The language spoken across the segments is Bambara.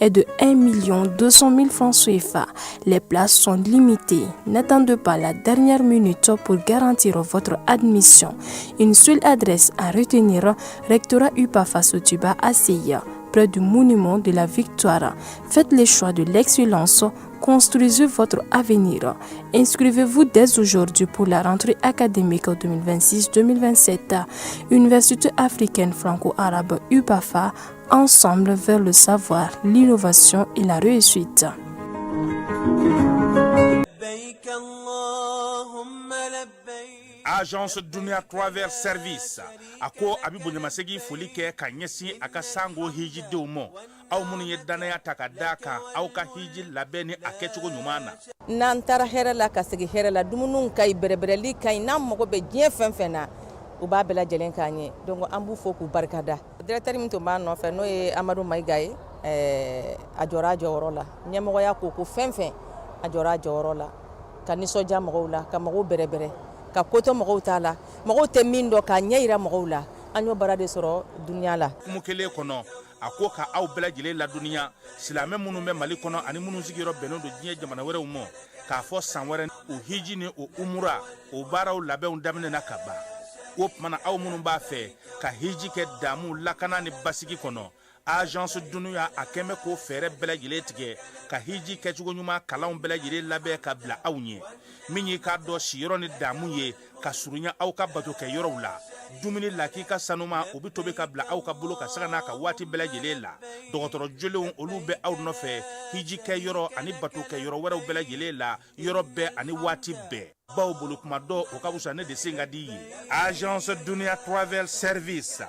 Est de 1 200 000 francs CFA. Les places sont limitées. N'attendez pas la dernière minute pour garantir votre admission. Une seule adresse à retenir, Rectorat UPAFA Sotuba ACI, près du monument de la Victoire. Faites le choix de l'excellence. Construisez votre avenir. Inscrivez-vous dès aujourd'hui pour la rentrée académique 2026-2027. Université africaine franco-arabe UPAFA, ensemble vers le savoir, l'innovation et la réussite. Agence Dunia Travel Service a ko a bɛ bonyamasegin foli kɛ ka ɲɛsin a ka sango hijidenw ma, aw minnu ye dannaya ta ka da kan aw ka hiji labɛn ni a kɛcogo ɲuman na. N'an taara hɛrɛ la ka segin hɛrɛ la, dumuni ka ɲi, bɛrɛbɛrɛli ka ɲi, n'an mago bɛ diɲɛ fɛn fɛn na, u b'a bɛɛ lajɛlen k'an ye. Donc an b'u fo k'u barikada. Directeur min tun b'a nɔfɛ, n'o ye Amadu Mayiga ye, a jɔra a jɔyɔrɔ la. Ɲɛmɔgɔya ko fɛn fɛn, a jɔra a jɔyɔrɔ la ka nisɔndiya mɔgɔw la, ka mɔgɔw bɛrɛbɛrɛ, ka kotɔ mɔgɔw t'a la, mɔgɔw tɛ min dɔn, k'a ɲɛ yira mɔgɔw la. An y'o baara de sɔrɔ dunya la. Kumu kelen kɔnɔ, a ko ka aw bɛɛ lajɛlen ladɔnniya, silamɛ minnu bɛ Mali kɔnɔ ani minnu sigiyɔrɔ bɛnnen don diɲɛ jamana wɛrɛw ma, k'a fɔ san wɛrɛ o hiji ni o umura o baaraw labɛnw daminɛna ka ban. O tuma na, aw minnu b'a fɛ ka hiji kɛ damu, lakana ni basigi kɔnɔ, Agence Dunia a kɛn bɛ k'o fɛɛrɛ bɛɛ lajɛlen tigɛ ka hiji kɛcogo ɲuman kalanw bɛɛ lajɛlen labɛn ka bila aw ɲɛ. Min y'i k'a dɔn siyɔrɔ ni damu ye ka surunya aw ka bato kɛ yɔrɔw la, dumuni lakika sanuma, o bɛ tobi ka bila aw ka bolo ka sanga n'a ka waati bɛɛ lajɛlen la. Dɔgɔtɔrɔ jolenw, olu bɛ aw nɔfɛ hiji kɛ yɔrɔ ani bato kɛ yɔrɔ wɛrɛw bɛɛ lajɛlen la, yɔrɔ bɛɛ ani waati bɛɛ. Baw bolo kuma dɔ, o ka fisa ne de sen ka di ye. Agence Dunia Travel Service,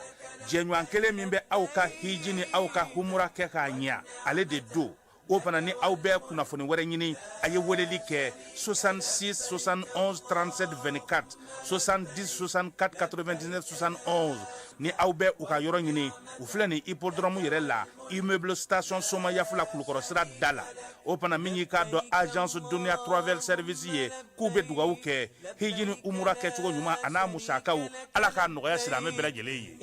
jɛɲɔgɔn kelen min bɛ aw ka hiji ni aw ka humura kɛ k'a ɲɛ, ale de don. O fana ni aw bɛ kunnafoni wɛrɛ ɲini, a ye weleli kɛ 66 71 37 24, 70 64 99 71. Ni aw bɛ u ka yɔrɔ ɲini, u filɛ nin hippodrome yɛrɛ la, immeuble station Somayafula, Kulukɔrɔ sira da la. O fana min y'i k'a dɔn Agence Dunia Travel Service ye, k'u bɛ dugawu kɛ hiji ni umura kɛcogo ɲuman a n'a musakaw, Ala k'a nɔgɔya silamɛ bɛɛ lajɛlen ye.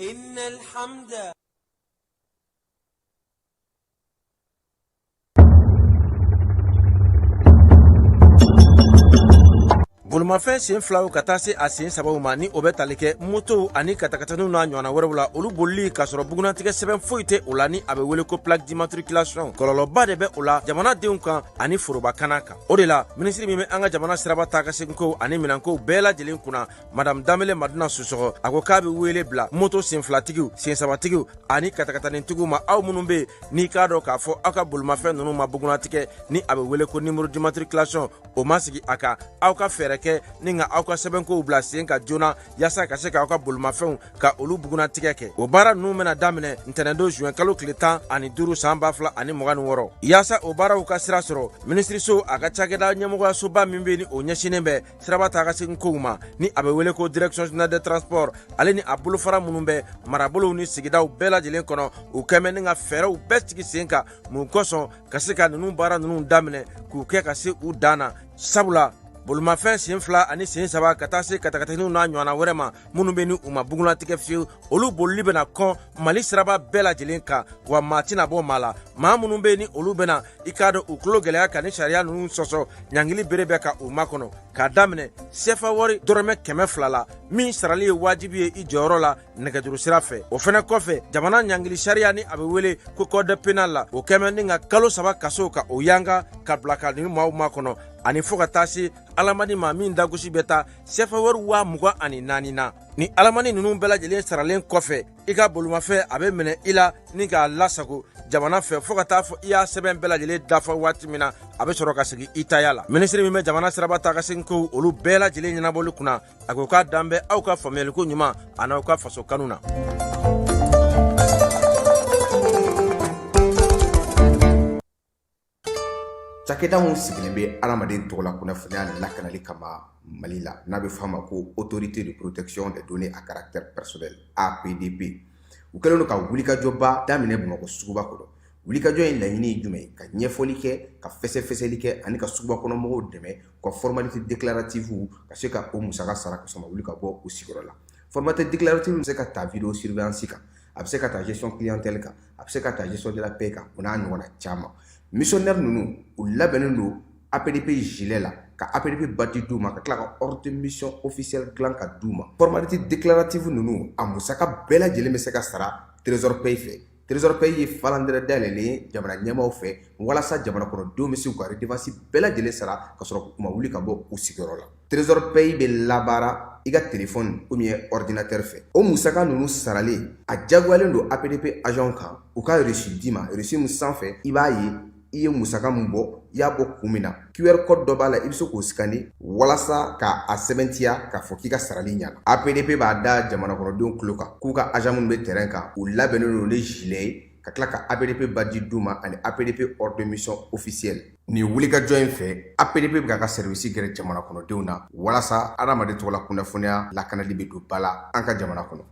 Bolimafɛn sen filaw ka taa se a sen sabaw ma, ni o bɛ tali kɛ motow ani katakataniw n'a ɲɔgɔnna wɛrɛw la, olu bolili k'a sɔrɔ bugunnatigɛ sɛbɛn foyi tɛ o la, ni a bɛ wele ko plaque d'immatriculation, kɔlɔlɔba de bɛ o la jamanadenw kan ani forobakana kan. O de la, minisiri min bɛ an ka jamana siraba taa ka seginkow ani minɛnkow bɛɛ lajɛlen kunna, Madame Danbele Madina Sisɔkɔ, a ko k'a bɛ wele bila moto senfilatigiw, sensabatigiw ani katakatanitigiw ma, aw minnu bɛ yen n'i k'a dɔn k'a fɔ aw ka bolimafɛn ninnu ma bugunnatigɛ, ni a bɛ wele ko numéro d'immatriculation, o ma sigi a kan, aw ka fɛɛrɛ kɛ ni ka aw ka sɛbɛnkow bila sen kan joona yaasa ka se k'aw ka bolimafɛnw ka olu bugunnatigɛ kɛ. O baara ninnu bɛna daminɛ ntɛnɛndon zuwɛn kalo tile 15 san 2026. Yaasa o baaraw ka sira sɔrɔ, minisiriso a ka cakɛda ɲɛmɔgɔyasoba min bɛ ni o ɲɛsinnen bɛ siraba taa ka segin kow ma, ni a bɛ wele ko Direction générale des transports, ale ni a bolofara minnu bɛ marabolow ni sigidaw bɛɛ lajɛlen kɔnɔ, u kɛmɛ ni ka fɛɛrɛw bɛɛ sigi sen kan mun kosɔn ka se ka ninnu baara ninnu daminɛ k'u kɛ ka se u dan na. Sabula bolimafɛn sen fila ani sen saba ka taa se katakataniw n'a ɲɔgɔnna wɛrɛ ma minnu bɛ ni u ma bugunnatigɛ fiyewu, olu bolili bɛna kɔn Mali siraba bɛɛ lajɛlen kan, wa maa tɛna bɔ maa la. Maa minnu bɛ ni olu bɛna i k'a dɔn u tulo gɛlɛya ka ni sariya ninnu sɔsɔ, ɲangili bere bɛ ka u makɔnɔ k'a daminɛ sefa wari dɔrɔmɛ 200 la, min sarali ye wajibi ye i jɔyɔrɔ la nɛgɛjuru sira fɛ. O fɛnɛ kɔfɛ, jamana ɲangili sariya, ni a bɛ wele ko code pénal la, o kɛmɛ ni ka kalo 3 kaso ka o yanga ka bila ka nin maaw makɔnɔ, ani fo ka taa se alamani ma min dagosi bɛ taa sefa wari 24,000 na. Ni alamani ninnu bɛɛ lajɛlen saralen kɔfɛ, i ka bolimafɛn a bɛ minɛ i la ni k'a lasago jamana fɛ fo ka taa fɔ i y'a sɛbɛn bɛɛ lajɛlen dafa waati min na, a bɛ sɔrɔ ka segin i taya la. Minisiri min bɛ jamana siraba taa ka segin kow olu bɛɛ lajɛlen ɲɛnabɔli kunna, a ko k'a dan bɛ aw ka faamuyaliko ɲuman an'aw ka faso kanu na. Cakɛda min sigilen bɛ adamaden tɔgɔla kunnafoniya lakanali kama Mali la, n'a bɛ f'a ma ko Autorité de protection des données à caractère personnel, APDP, u kɛlen don ka wulikajɔba daminɛ Bamakɔ suguba kɔnɔ. Wulikajɔ in laɲini ye jumɛn ye? Ka ɲɛfɔli kɛ, ka fɛsɛfɛsɛli kɛ ani ka suguba kɔnɔ mɔgɔw dɛmɛ u ka formalité déclarative ka se ka o musaka sara ka sɔrɔ ma wuli ka bɔ u sigiyɔrɔ la. Formalité déclarative bɛ se ka ta vidéo surveillance kan, a bɛ se ka ta gestion clientèle kan, a bɛ se ka ta gestion de la paie kan, o n'a ɲɔgɔnna caman. Missionnaire ninnu, u labɛnnen don APDP gilet la, ka APDP badge d'u ma, ka tila ka ordre de mission officiel dilan ka d'u ma. Formalité déclarative ninnu, a musaka bɛɛ lajɛlen bɛ se ka sara Trésor Paye fɛ. Trésor Paye ye falandɛrɛ dayɛlɛlen ye jamana ɲɛmaaw fɛ walasa jamana kɔnɔdenw bɛ se k'u ka redevance bɛɛ lajɛlen sara ka sɔrɔ u ma wuli ka bɔ u sigiyɔrɔ la. Trésor Paye bɛ labaara i ka téléphone ou bien ordinateur fɛ. O musaka ninnu saralen, a diyagoyalen don APDP agent kan u ka reçu d'i ma, reçu min sanfɛ i b'a ye i ye musaka min bɔ, i y'a bɔ kun min na. QR code dɔ b'a la, i bɛ se k'o scanner walasa ka a sɛbɛntiya k'a fɔ k'i ka sarali ɲana. APDP b'a da jamana kɔnɔdenw tulo kan k'u ka agent minnu bɛ terrain kan, u labɛnnen don ni gilet ye, ka tila ka APDP badge d'u ma ani APDP ordre de mission officiel. Nin wulikajɔ in fɛ, APDP bɛ k'a ka service gɛrɛ jamana kɔnɔdenw na walasa adamaden tɔgɔla kunnafoniya lakanali bɛ don ba la an ka jamana kɔnɔ.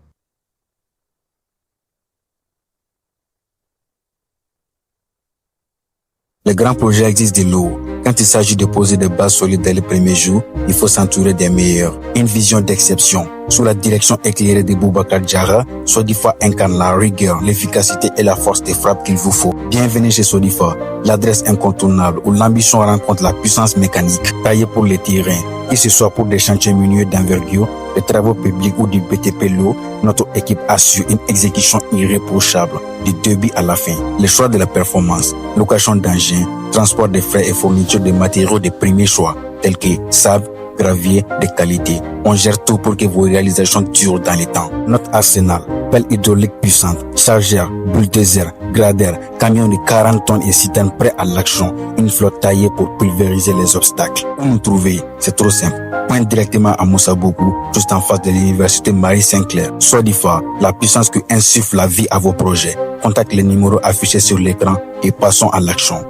Les grands projets existent de l'eau. Quand il s'agit de poser des bases solides dès le premier jour, il faut s'entourer des meilleurs. Une vision d'exception. Sous la direction éclairée de Boubacar Diarra, Sodifa incarne la rigueur, l'efficacité et la force de frappe qu'il vous faut. Bienvenue chez Sodifa, l'adresse incontournable où l'ambition rencontre la puissance mécanique, taillée pour les terrains, que ce soit pour des chantiers miniers d'envergure, des travaux publics ou du BTP lourd, notre équipe assure une exécution irréprochable du début à la fin. Le choix de la performance, location d'engins, transport des frais et fourniture de matériaux de premier choix, tels que sable, gravier de qualité. On gère tout pour que vos réalisations durent dans le temps. Notre arsenal, pelle hydraulique puissante, chargeur, bulldozer, grader, camion de 40 tonnes et citernes prêts à l'action. Une flotte taillée pour pulvériser les obstacles. Où nous trouver? C'est trop simple. Pointe directement à Moussabougou, juste en face de l'université Marie Sinclair. Sodifa, la puissance qui insuffle la vie à vos projets. Contacte les numéros affichés sur l'écran et passons à l'action.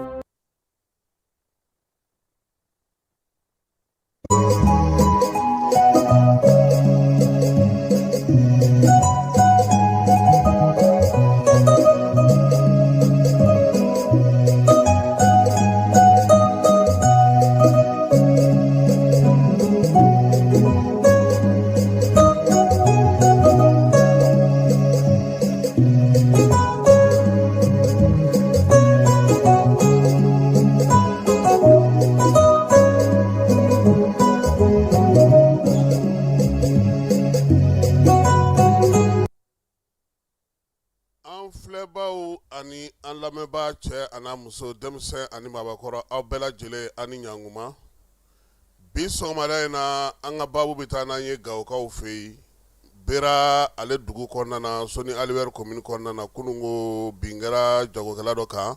An filɛbaw ani an lamɛnbaa cɛ an'a muso, denmisɛn ani maabakɔrɔ, aw bɛɛ lajɛlen ani ɲankuma. Bi sɔgɔmada in na, an ka baabu bɛ taa n'an ye Gawokaw fɛ yen, Bera ale dugu kɔnɔna na, Soni Ali Bɛri commune kɔnɔna na. Kununko bin kɛra jagokɛla dɔ kan,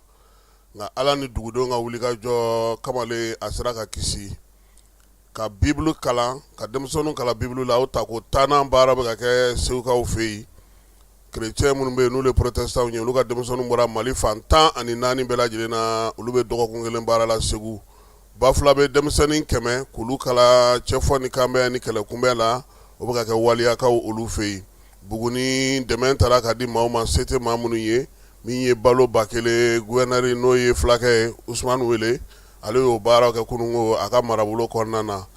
nka Ala ni dugudenw ka wulikajɔ, kamalen a sera ka kisi. Ka Bibulu kalan, ka denmisɛnninw kalan Bibulu la, o tako 10nan baara bɛ ka kɛ Segukaw fɛ yen. Chrétien minnu bɛ yen n'olu ye protestants ye, olu ka denmisɛnninw bɔra Mali fan 14 bɛɛ lajɛlen na, olu bɛ dɔgɔkun kelen baara la Segu. Bafulabe denmisɛnnin 100 k'olu kalan cɛfɔ ni kanbɛn ni kɛlɛ kunbɛn la, o bɛ ka kɛ Waliyakaw olu fɛ yen. Buguni dɛmɛ taara ka di maaw ma se tɛ maa minnu ye, min ye balo 1000, gouverneur n'o ye fulakɛ ye Usumani Wele, ale y'o baara kɛ kununko a ka marabolo kɔnɔna na.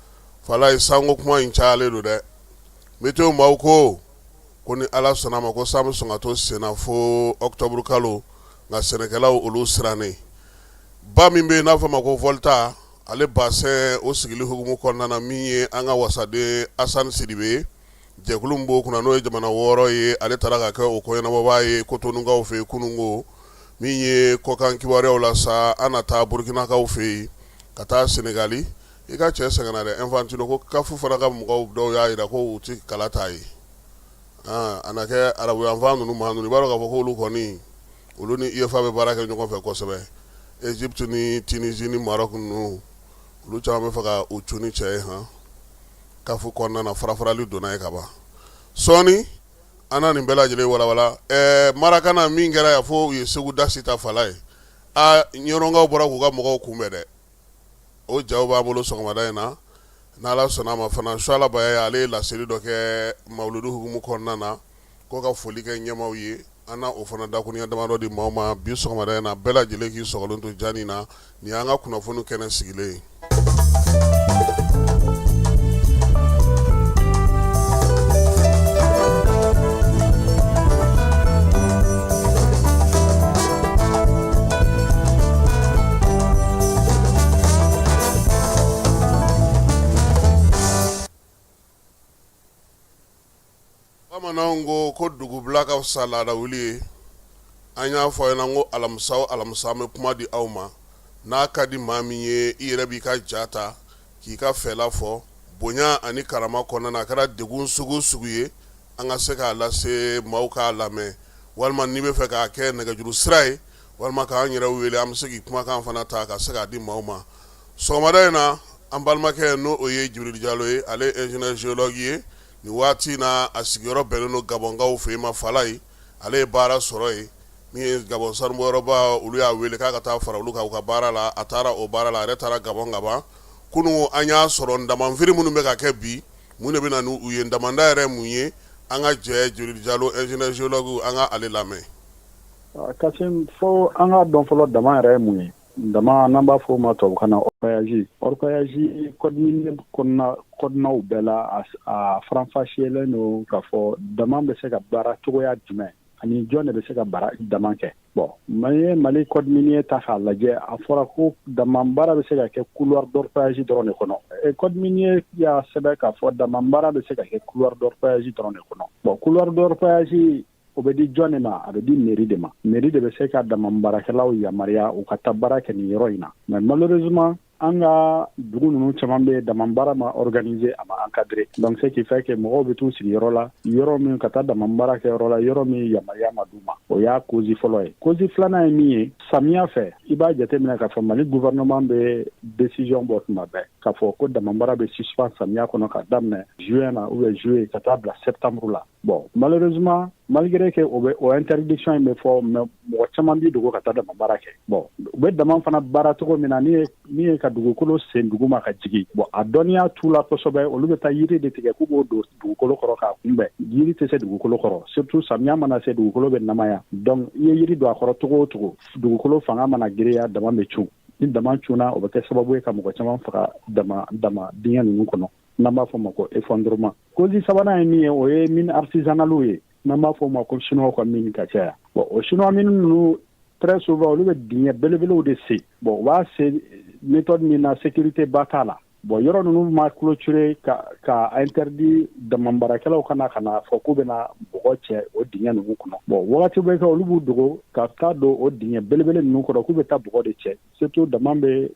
Falaye, sanko kuma in cayalen don dɛ. Météo maaw ko ko ni Ala sɔnna ma, ko san bɛ sɔn ka to senna fo octobre kalo, nka sɛnɛkɛlaw olu sirannen. Ba min bɛ yen n'a fɔ ma ko Volta, ale bassin o sigili hukumu kɔnɔna na, min ye an ka wasaden Asani Sidibe ye, jɛkulu min b'o kunna n'o ye jamana 6 ye, ale taara ka kɛ o koɲɛnabɔbaa ye Kotonukaw fɛ yen kununko. Min ye kɔkan kibaruyaw la sa, an na taa Burukinakaw fɛ yen, ka taa Senegali. I ka cɛ sɛgɛnna dɛ, Infantino ko CAF fana ka mɔgɔw dɔw y'a jira ko u tɛ kala t'a ye. A na kɛ arabu yanfan ninnu maa ninnu, i b'a dɔn k'a fɔ k'olu kɔni, olu ni UEFA bɛ baara kɛ ɲɔgɔn fɛ kosɛbɛ. Egypte ni Tunisie ni Maroc ninnu, olu caman bɛ fɛ ka u cun ni cɛ ye han CAF kɔnɔna na, farafarali donna ye ka ban. Sɔɔni an na nin bɛɛ lajɛlen walawala. Ɛɛ Marakana min kɛra yan fo u ye Segu da si ta fala ye, aa, Ɲɔrɔnkaw bɔra k'u ka mɔgɔw kunbɛn dɛ. O jaw b'an bolo sɔgɔmada in na. N'Ala sɔnna a ma fana, Suala Bayaye ale ye laseli dɔ kɛ mawuludu hukumu kɔnɔna na, ko ka foli kɛ ɲɛmaaw ye. An na o fana dakuruɲɛ damadɔ di maaw ma bi sɔgɔmada in na. Bɛɛ lajɛlen k'i sɔgɔlen to jani na, nin y'an ka kunnafoni kɛnɛ sigilen ye. Bamananw ko ko dugubila ka fisa laada wuli ye. An y'a fɔ aw ɲɛna ko alamisa o alamisa an bɛ kuma di aw ma. N'a ka di maa min ye, i yɛrɛ b'i ka ja ta k'i ka fɛla fɔ bonya ani karama kɔnɔna na. A kɛra degun sugu o sugu ye, an ka se k'a lase maaw k'a lamɛn, walima n'i bɛ fɛ k'a kɛ nɛgɛjuru sira ye, walima k'an yɛrɛ wele, an bɛ se k'i kumakan fana ta ka se k'a di maaw ma. Sɔgɔmada in na, an balimakɛ n'o o ye Jibirili Jalo ye, ale ye ingénieur géologue ye. Nin waati in na, a sigiyɔrɔ bɛnnen don Gabɔnkaw fɛ yen ma Falayi. Ale ye baara sɔrɔ yen. Min ye Gabɔn sanubɔyɔrɔba, olu y'a wele k'a ka taa fara olu kan u ka baara la. A taara o baara la, a yɛrɛ taara Gabɔn kaban. Kunun an y'a sɔrɔ damanfiri minnu bɛ ka kɛ bi, mun de bɛ na n'u ye? Damanda yɛrɛ mun ye? An ka jɛ Jibirili Jalo ingénieur géologue, an ka ale lamɛn. Kasim, fo an k'a dɔn fɔlɔ dama yɛrɛ ye mun ye. Dama, n'an b'a fɔ o ma tubabukan na orpaillage. Orpaillage, code minier kɔnɔna kɔnɔnaw bɛɛ la, a faranfasiyɛlen don k'a fɔ dama bɛ se ka baara cogoya jumɛn ani jɔn de bɛ se ka baara dama kɛ. Bon, n'i ye Mali code minier ta k'a lajɛ, a fɔra ko dama baara bɛ se ka kɛ couloir d'orpaillage dɔrɔn de kɔnɔ. Code minier y'a sɛbɛn k'a fɔ dama baara bɛ se ka kɛ couloir d'orpaillage dɔrɔn de kɔnɔ. Bon, couloir d'orpaillage, o bɛ di jɔn de ma? A bɛ di mairie de ma. Mairie de bɛ se ka dama baarakɛlaw yamaruya u ka taa baara kɛ nin yɔrɔ in na. Mais malheureusement, an ka dugu ninnu caman bɛ dama baara ma organiser, a ma encadrer. Donc ce qui fait que mɔgɔw bɛ t'u sigi yɔrɔ la, yɔrɔ min ka taa dama baara kɛ yɔrɔ la, yɔrɔ min yamaruya ma d'u ma. O y'a cause fɔlɔ ye. Cause filanan ye min ye, samiya fɛ, i b'a jateminɛ k'a fɔ Mali gouvernement bɛ décision bɔ tuma bɛɛ k'a fɔ ko dama baara bɛ suspend samiya kɔnɔ ka daminɛ juin na ou bien juillet ka taa bila septembre la. Bon, malheureusement, malgré que o bɛ o interdiction in bɛ fɔ, mais mɔgɔ caman b'i dogo ka taa dama baara kɛ. Bon, u bɛ dama fana baara cogo min na, ni ye ka dugukolo sen duguma ka jigin, bon, a dɔnniya t'u la kosɛbɛ. Olu bɛ taa yiri de tigɛ k'u b'o don dugukolo kɔrɔ k'a kunbɛn. Yiri tɛ se dugukolo kɔrɔ, surtout samiya mana se, dugukolo bɛ namaya. Donc i ye yiri don a kɔrɔ cogo o cogo, dugukolo fanga mana girinya, dama bɛ cun. Ni dama cunna, o bɛ kɛ sababu ye ka mɔgɔ caman faga dama dingɛ ninnu kɔnɔ, n'an b'a fɔ ma ko effondrement. Cause sabanan ye min ye, o ye mine artisanale ye, n'an b'a fɔ ma ko chinois ka mine ka caya. Bon, o chinois mine ninnu, très souvent olu bɛ dingɛ belebelew de sen. Bon, u b'a sen méthode min na, sécurité ba t'a la. Bon, yɔrɔ ninnu ma clôturer ka interdit dama baarakɛlaw kana ka na fɔ k'u bɛna bɔgɔ cɛ o dingɛ ninnu kɔnɔ. Bon, wagati bɛ kɛ, olu b'u dogo ka taa don o dingɛ belebele ninnu kɔnɔ k'u bɛ taa bɔgɔ de cɛ. Surtout dama bɛ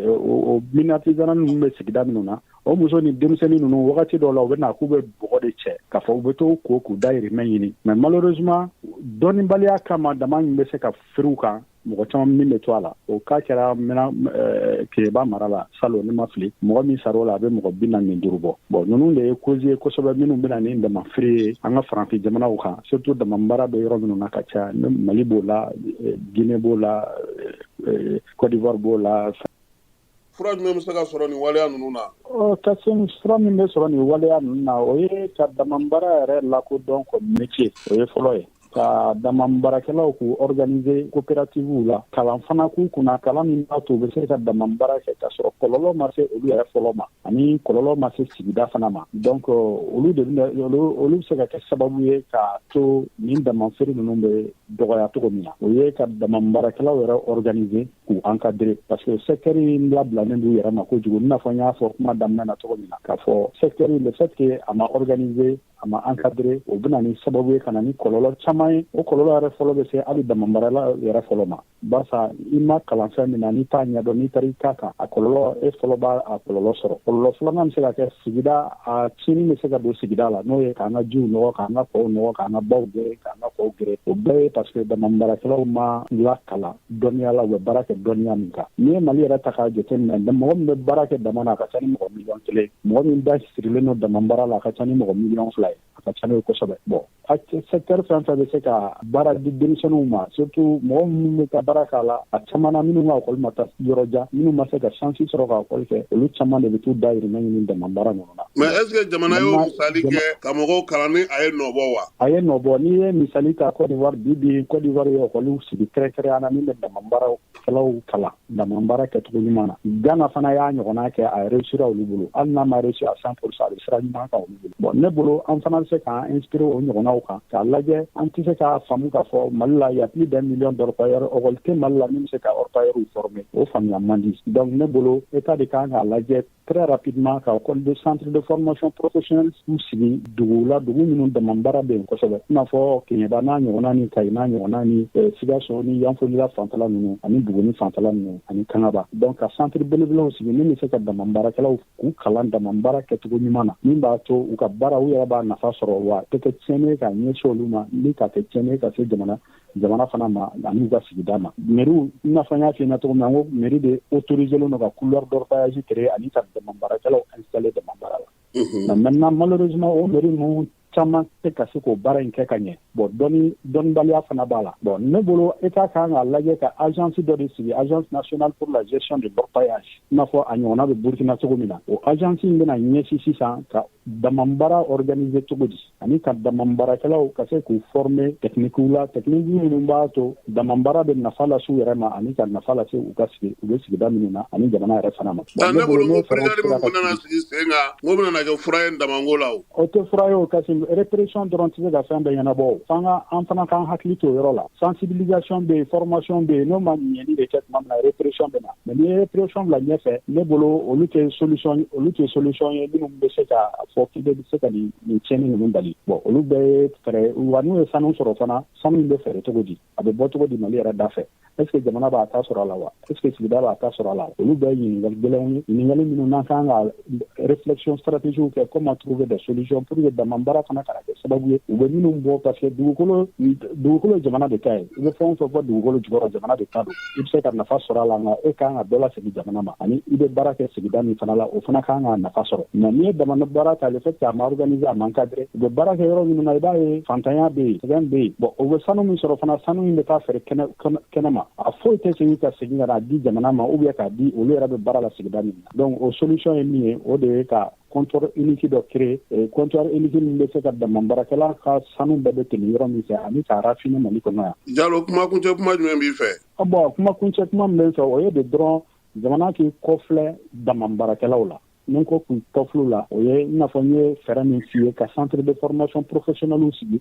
o mine artisanale ninnu bɛ sigida minnu na, o muso ni denmisɛnnin ninnu, wagati dɔw la, u bɛ na k'u bɛ bɔgɔ de cɛ, k'a fɔ u bɛ t'u ko k'u dayirimɛ ɲini. Mais malheureusement, dɔnnibaliya kama, dama in bɛ se ka firi u kan, mɔgɔ caman min bɛ to a la. O cas kɛra mɛna Kéniéba mara la salon, ni ma fili, mɔgɔ min sar'o la, a bɛ mɔgɔ 45 bɔ. Bon, ninnu de ye cause ye kosɛbɛ minnu bɛna ni dama firi ye an ka farafin jamanaw kan, surtout dama baara bɛ yɔrɔ minnu na ka caya. Mali b'o la, Guinée b'o la, Côte d'Ivoire b'o la. Fura jumɛn bɛ se ka sɔrɔ nin waleya ninnu na? Kasim, fura min bɛ sɔrɔ nin waleya ninnu na, o ye ka dama baara yɛrɛ lakodɔn comme métier. O ye fɔlɔ ye. Ka dama baarakɛlaw k'u organiser coopérative la, kalan fana k'u kunna, kalan min b'a to u bɛ se ka dama baara kɛ k'a sɔrɔ kɔlɔlɔ ma se olu yɛrɛ fɔlɔ ma ani kɔlɔlɔ ma se sigida fana ma. Donc olu de bɛna olu bɛ se ka kɛ sababu ye k'a to nin damafeere ninnu bɛ dɔgɔya cogo min na. O ye ka dama baarakɛlaw yɛrɛ organiser, k'u encadrer, parce que secteur in labilalen d'u yɛrɛ ma kojugu. I n'a fɔ n y'a fɔ kuma daminɛ na cogo min na, k'a fɔ secteur, le fait que a ma organiser, a ma encadrer, o bɛna ni sababu ye ka na ni kɔlɔlɔ caman ye. O kɔlɔlɔ yɛrɛ fɔlɔ bɛ se hali damabaarala yɛrɛ fɔlɔ ma, barisa i ma kalan fɛn min na, n'i t'a ɲɛdɔn, n'i taara i k'a kan, a kɔlɔlɔ, e fɔlɔ b'a a kɔlɔlɔ sɔrɔ. Kɔlɔlɔ filanan bɛ se ka kɛ sigida, a tiɲɛni bɛ se ka don sigida la, n'o ye k'an ka jiw nɔgɔ, k'an ka kɔw nɔgɔ, k'an ka baw gere, k'an ka kɔw gere. O bɛɛ ye parce que damanbaarakɛlaw ma lakalan dɔnniya la, u bɛ baara kɛ dɔnniya min kan. N'i ye Mali yɛrɛ ta k'a jateminɛ, mɔgɔ min bɛ baara kɛ dama na, a ka ca ni mɔgɔ miliyɔn 1. Mɔgɔ min da sirilen don damanbaara la, a ka ca ni mɔgɔ miliyɔn 2 ye, a ka ca n'o ye kosɛbɛ. Bon, secteur fɛn fɛn bɛ se ka baara di denmisɛnninw ma, surtout mɔgɔ minnu bɛ ka baara k'a la, a caman na minnu ka école ma taa yɔrɔ jan, minnu ma se ka chance sɔrɔ ka école kɛ, olu caman de bɛ t'u dahirimɛ ɲini dama baara ninnu na. Mais est ce que jamana y'o misali kɛ ka mɔgɔw kalan ni a ye nɔbɔ wa? A ye nɔbɔ. N'i ye misali ta Côte d'Ivoire, bi bi Côte d'Ivoire ye école sigi kɛrɛnkɛrɛnya na min bɛ dama baarakɛlaw kalan dama baara kɛcogo ɲuman na. Ghana fana y'a ɲɔgɔnna kɛ, a réussira olu bolo. Hali n'a ma réussi à 100%, a bɛ sira ɲuman kan olu bolo. Bon, ne bolo, an fana bɛ se k'an inspirer o ɲɔgɔnnaw kan k'a lajɛ. An tɛ se k'a faamu k'a fɔ Mali la, y a plus d'un million d'orpailleurs, école tɛ Mali la min bɛ se ka orpailleurs former. O faamuya man di. Donc ne bolo, État de kan k'a lajɛ très rapidement ka école de centre de formation professionnelle sigi dugu la, dugu minnu dama baara bɛ yen kosɛbɛ, i n'a fɔ Keɲeba n'a ɲɔgɔnna ni Kayi n'a ɲɔgɔnna ni Sikaso ni Yanfolila fanfɛla ninnu ani Buguni fanfɛla ninnu ani Kangaba. Donc ka centre belebelew sigi min bɛ se ka dama baarakɛlaw k'u kalan dama baara kɛcogo ɲuman na, min b'a to u ka baara, u yɛrɛ b'a nafa sɔrɔ, wa tɛ kɛ tiɲɛni ye k'a ɲɛsin olu ma, ni k'a kɛ tiɲɛni ye ka se jamana fana ma ani u ka sigida ma. Mairie, i n'a fɔ n y'a f'i ɲɛna cogo min na, n ko mairie de autorisé don ka couloir d'orpaillage créer ani ka dama baarakɛlaw installer dama baara la. Mais maintenant, malheureusement, o mairie ninnu caman tɛ ka se k'o baara in kɛ ka ɲɛ. Bon, dɔnni dɔnnibaliya fana b'a la. Bon, ne bolo, État kan k'a lajɛ ka agence dɔ de sigi, Agence nationale pour la gestion de l'orpaillage, i n'a fɔ a ɲɔgɔnna bɛ Burkina cogo min na. O agence in bɛna ɲɛsin sisan ka damanbaara organiser cogo di, ani ka damanbaarakɛlaw ka se k'u former technique la, technique minnu b'a to damanbaara bɛ nafa lase u yɛrɛ ma ani ka nafa lase u ka sigi, u bɛ sigida minnu na, ani jamana yɛrɛ fana ma. Ne bolo, ko brigade min bɛna sigi sen kan, n ko bɛna kɛ fura ye damanko la. O, o tɛ fura ye. O kasi répression dɔrɔn tɛ se ka fɛn bɛɛ ɲɛnabɔ. O f'an ka, an fana k'an hakili to o yɔrɔ la. Sensibilisation bɛ yen, formation bɛ yen, n'o ma ɲɛni de kɛ tuma min na, répression bɛ na. Mais n'i ye répression bila ɲɛfɛ, ne bolo, olu tɛ solution, olu tɛ solution ye minnu bɛ se ka fɔ k'i bɛ se ka nin tiɲɛni ninnu bali. Bon, olu bɛɛ ye fɛɛrɛ wa. N'u ye sanu sɔrɔ fana, sanu in bɛ feere cogo di? A bɛ bɔ cogo di Mali yɛrɛ da fɛ? Est ce que jamana b'a ta sɔrɔ a la wa? Est ce que sigida b'a ta sɔrɔ a la? Olu bɛɛ ye ɲininkali gɛlɛnw ye, ɲininkali minnu n'an kan ka réflexion stratégique kɛ, comment trouver des solutions pour que damanbaara fana kana kɛ sababu ye u bɛ minnu bɔ, parce que dugukolo ye jamana de ta ye. I bɛ fɛn o fɛn fɔ dugukolo jukɔrɔ, jamana de ta don. I bɛ se ka nafa sɔrɔ a la, nka e kan ka dɔ lasegin jamana ma, ani i bɛ baara kɛ sigida min fana la, o fana kan ka nafa sɔrɔ. Mais n'i ye damana baara ta, le fait que a ma organiser, a ma encadré, u bɛ baara kɛ yɔrɔ minnu na, i b'a ye fantanya bɛ yen, sɛgɛn bɛ yen. Bon, u bɛ sanu min sɔrɔ fana, sanu in bɛ taa feere kɛnɛ ma, a foyi tɛ segin ka segin ka n'a di jamana ma ou bien k'a di olu yɛrɛ bɛ baara la sigida min na. Donc o solution ye min ye, o de ye ka comptoir unique dɔ créer, comptoir unique min bɛ se ka damanbaarakɛla ka sanu bɛɛ bɛ tɛmɛ yɔrɔ min fɛ ani k'a raffiner Mali kɔnɔ yan. Jalo, kuma kuncɛ kuma jumɛn b'i fɛ? Bon, kuma kuncɛ kuma min bɛ n fɛ, o ye de dɔrɔn jamana k'i kɔfilɛ damanbaarakɛlaw la. Ni ko k'u kɔfilɛ la, o ye i n'a fɔ n ye fɛɛrɛ min f'i ye, ka centre de formation professionnelle sigi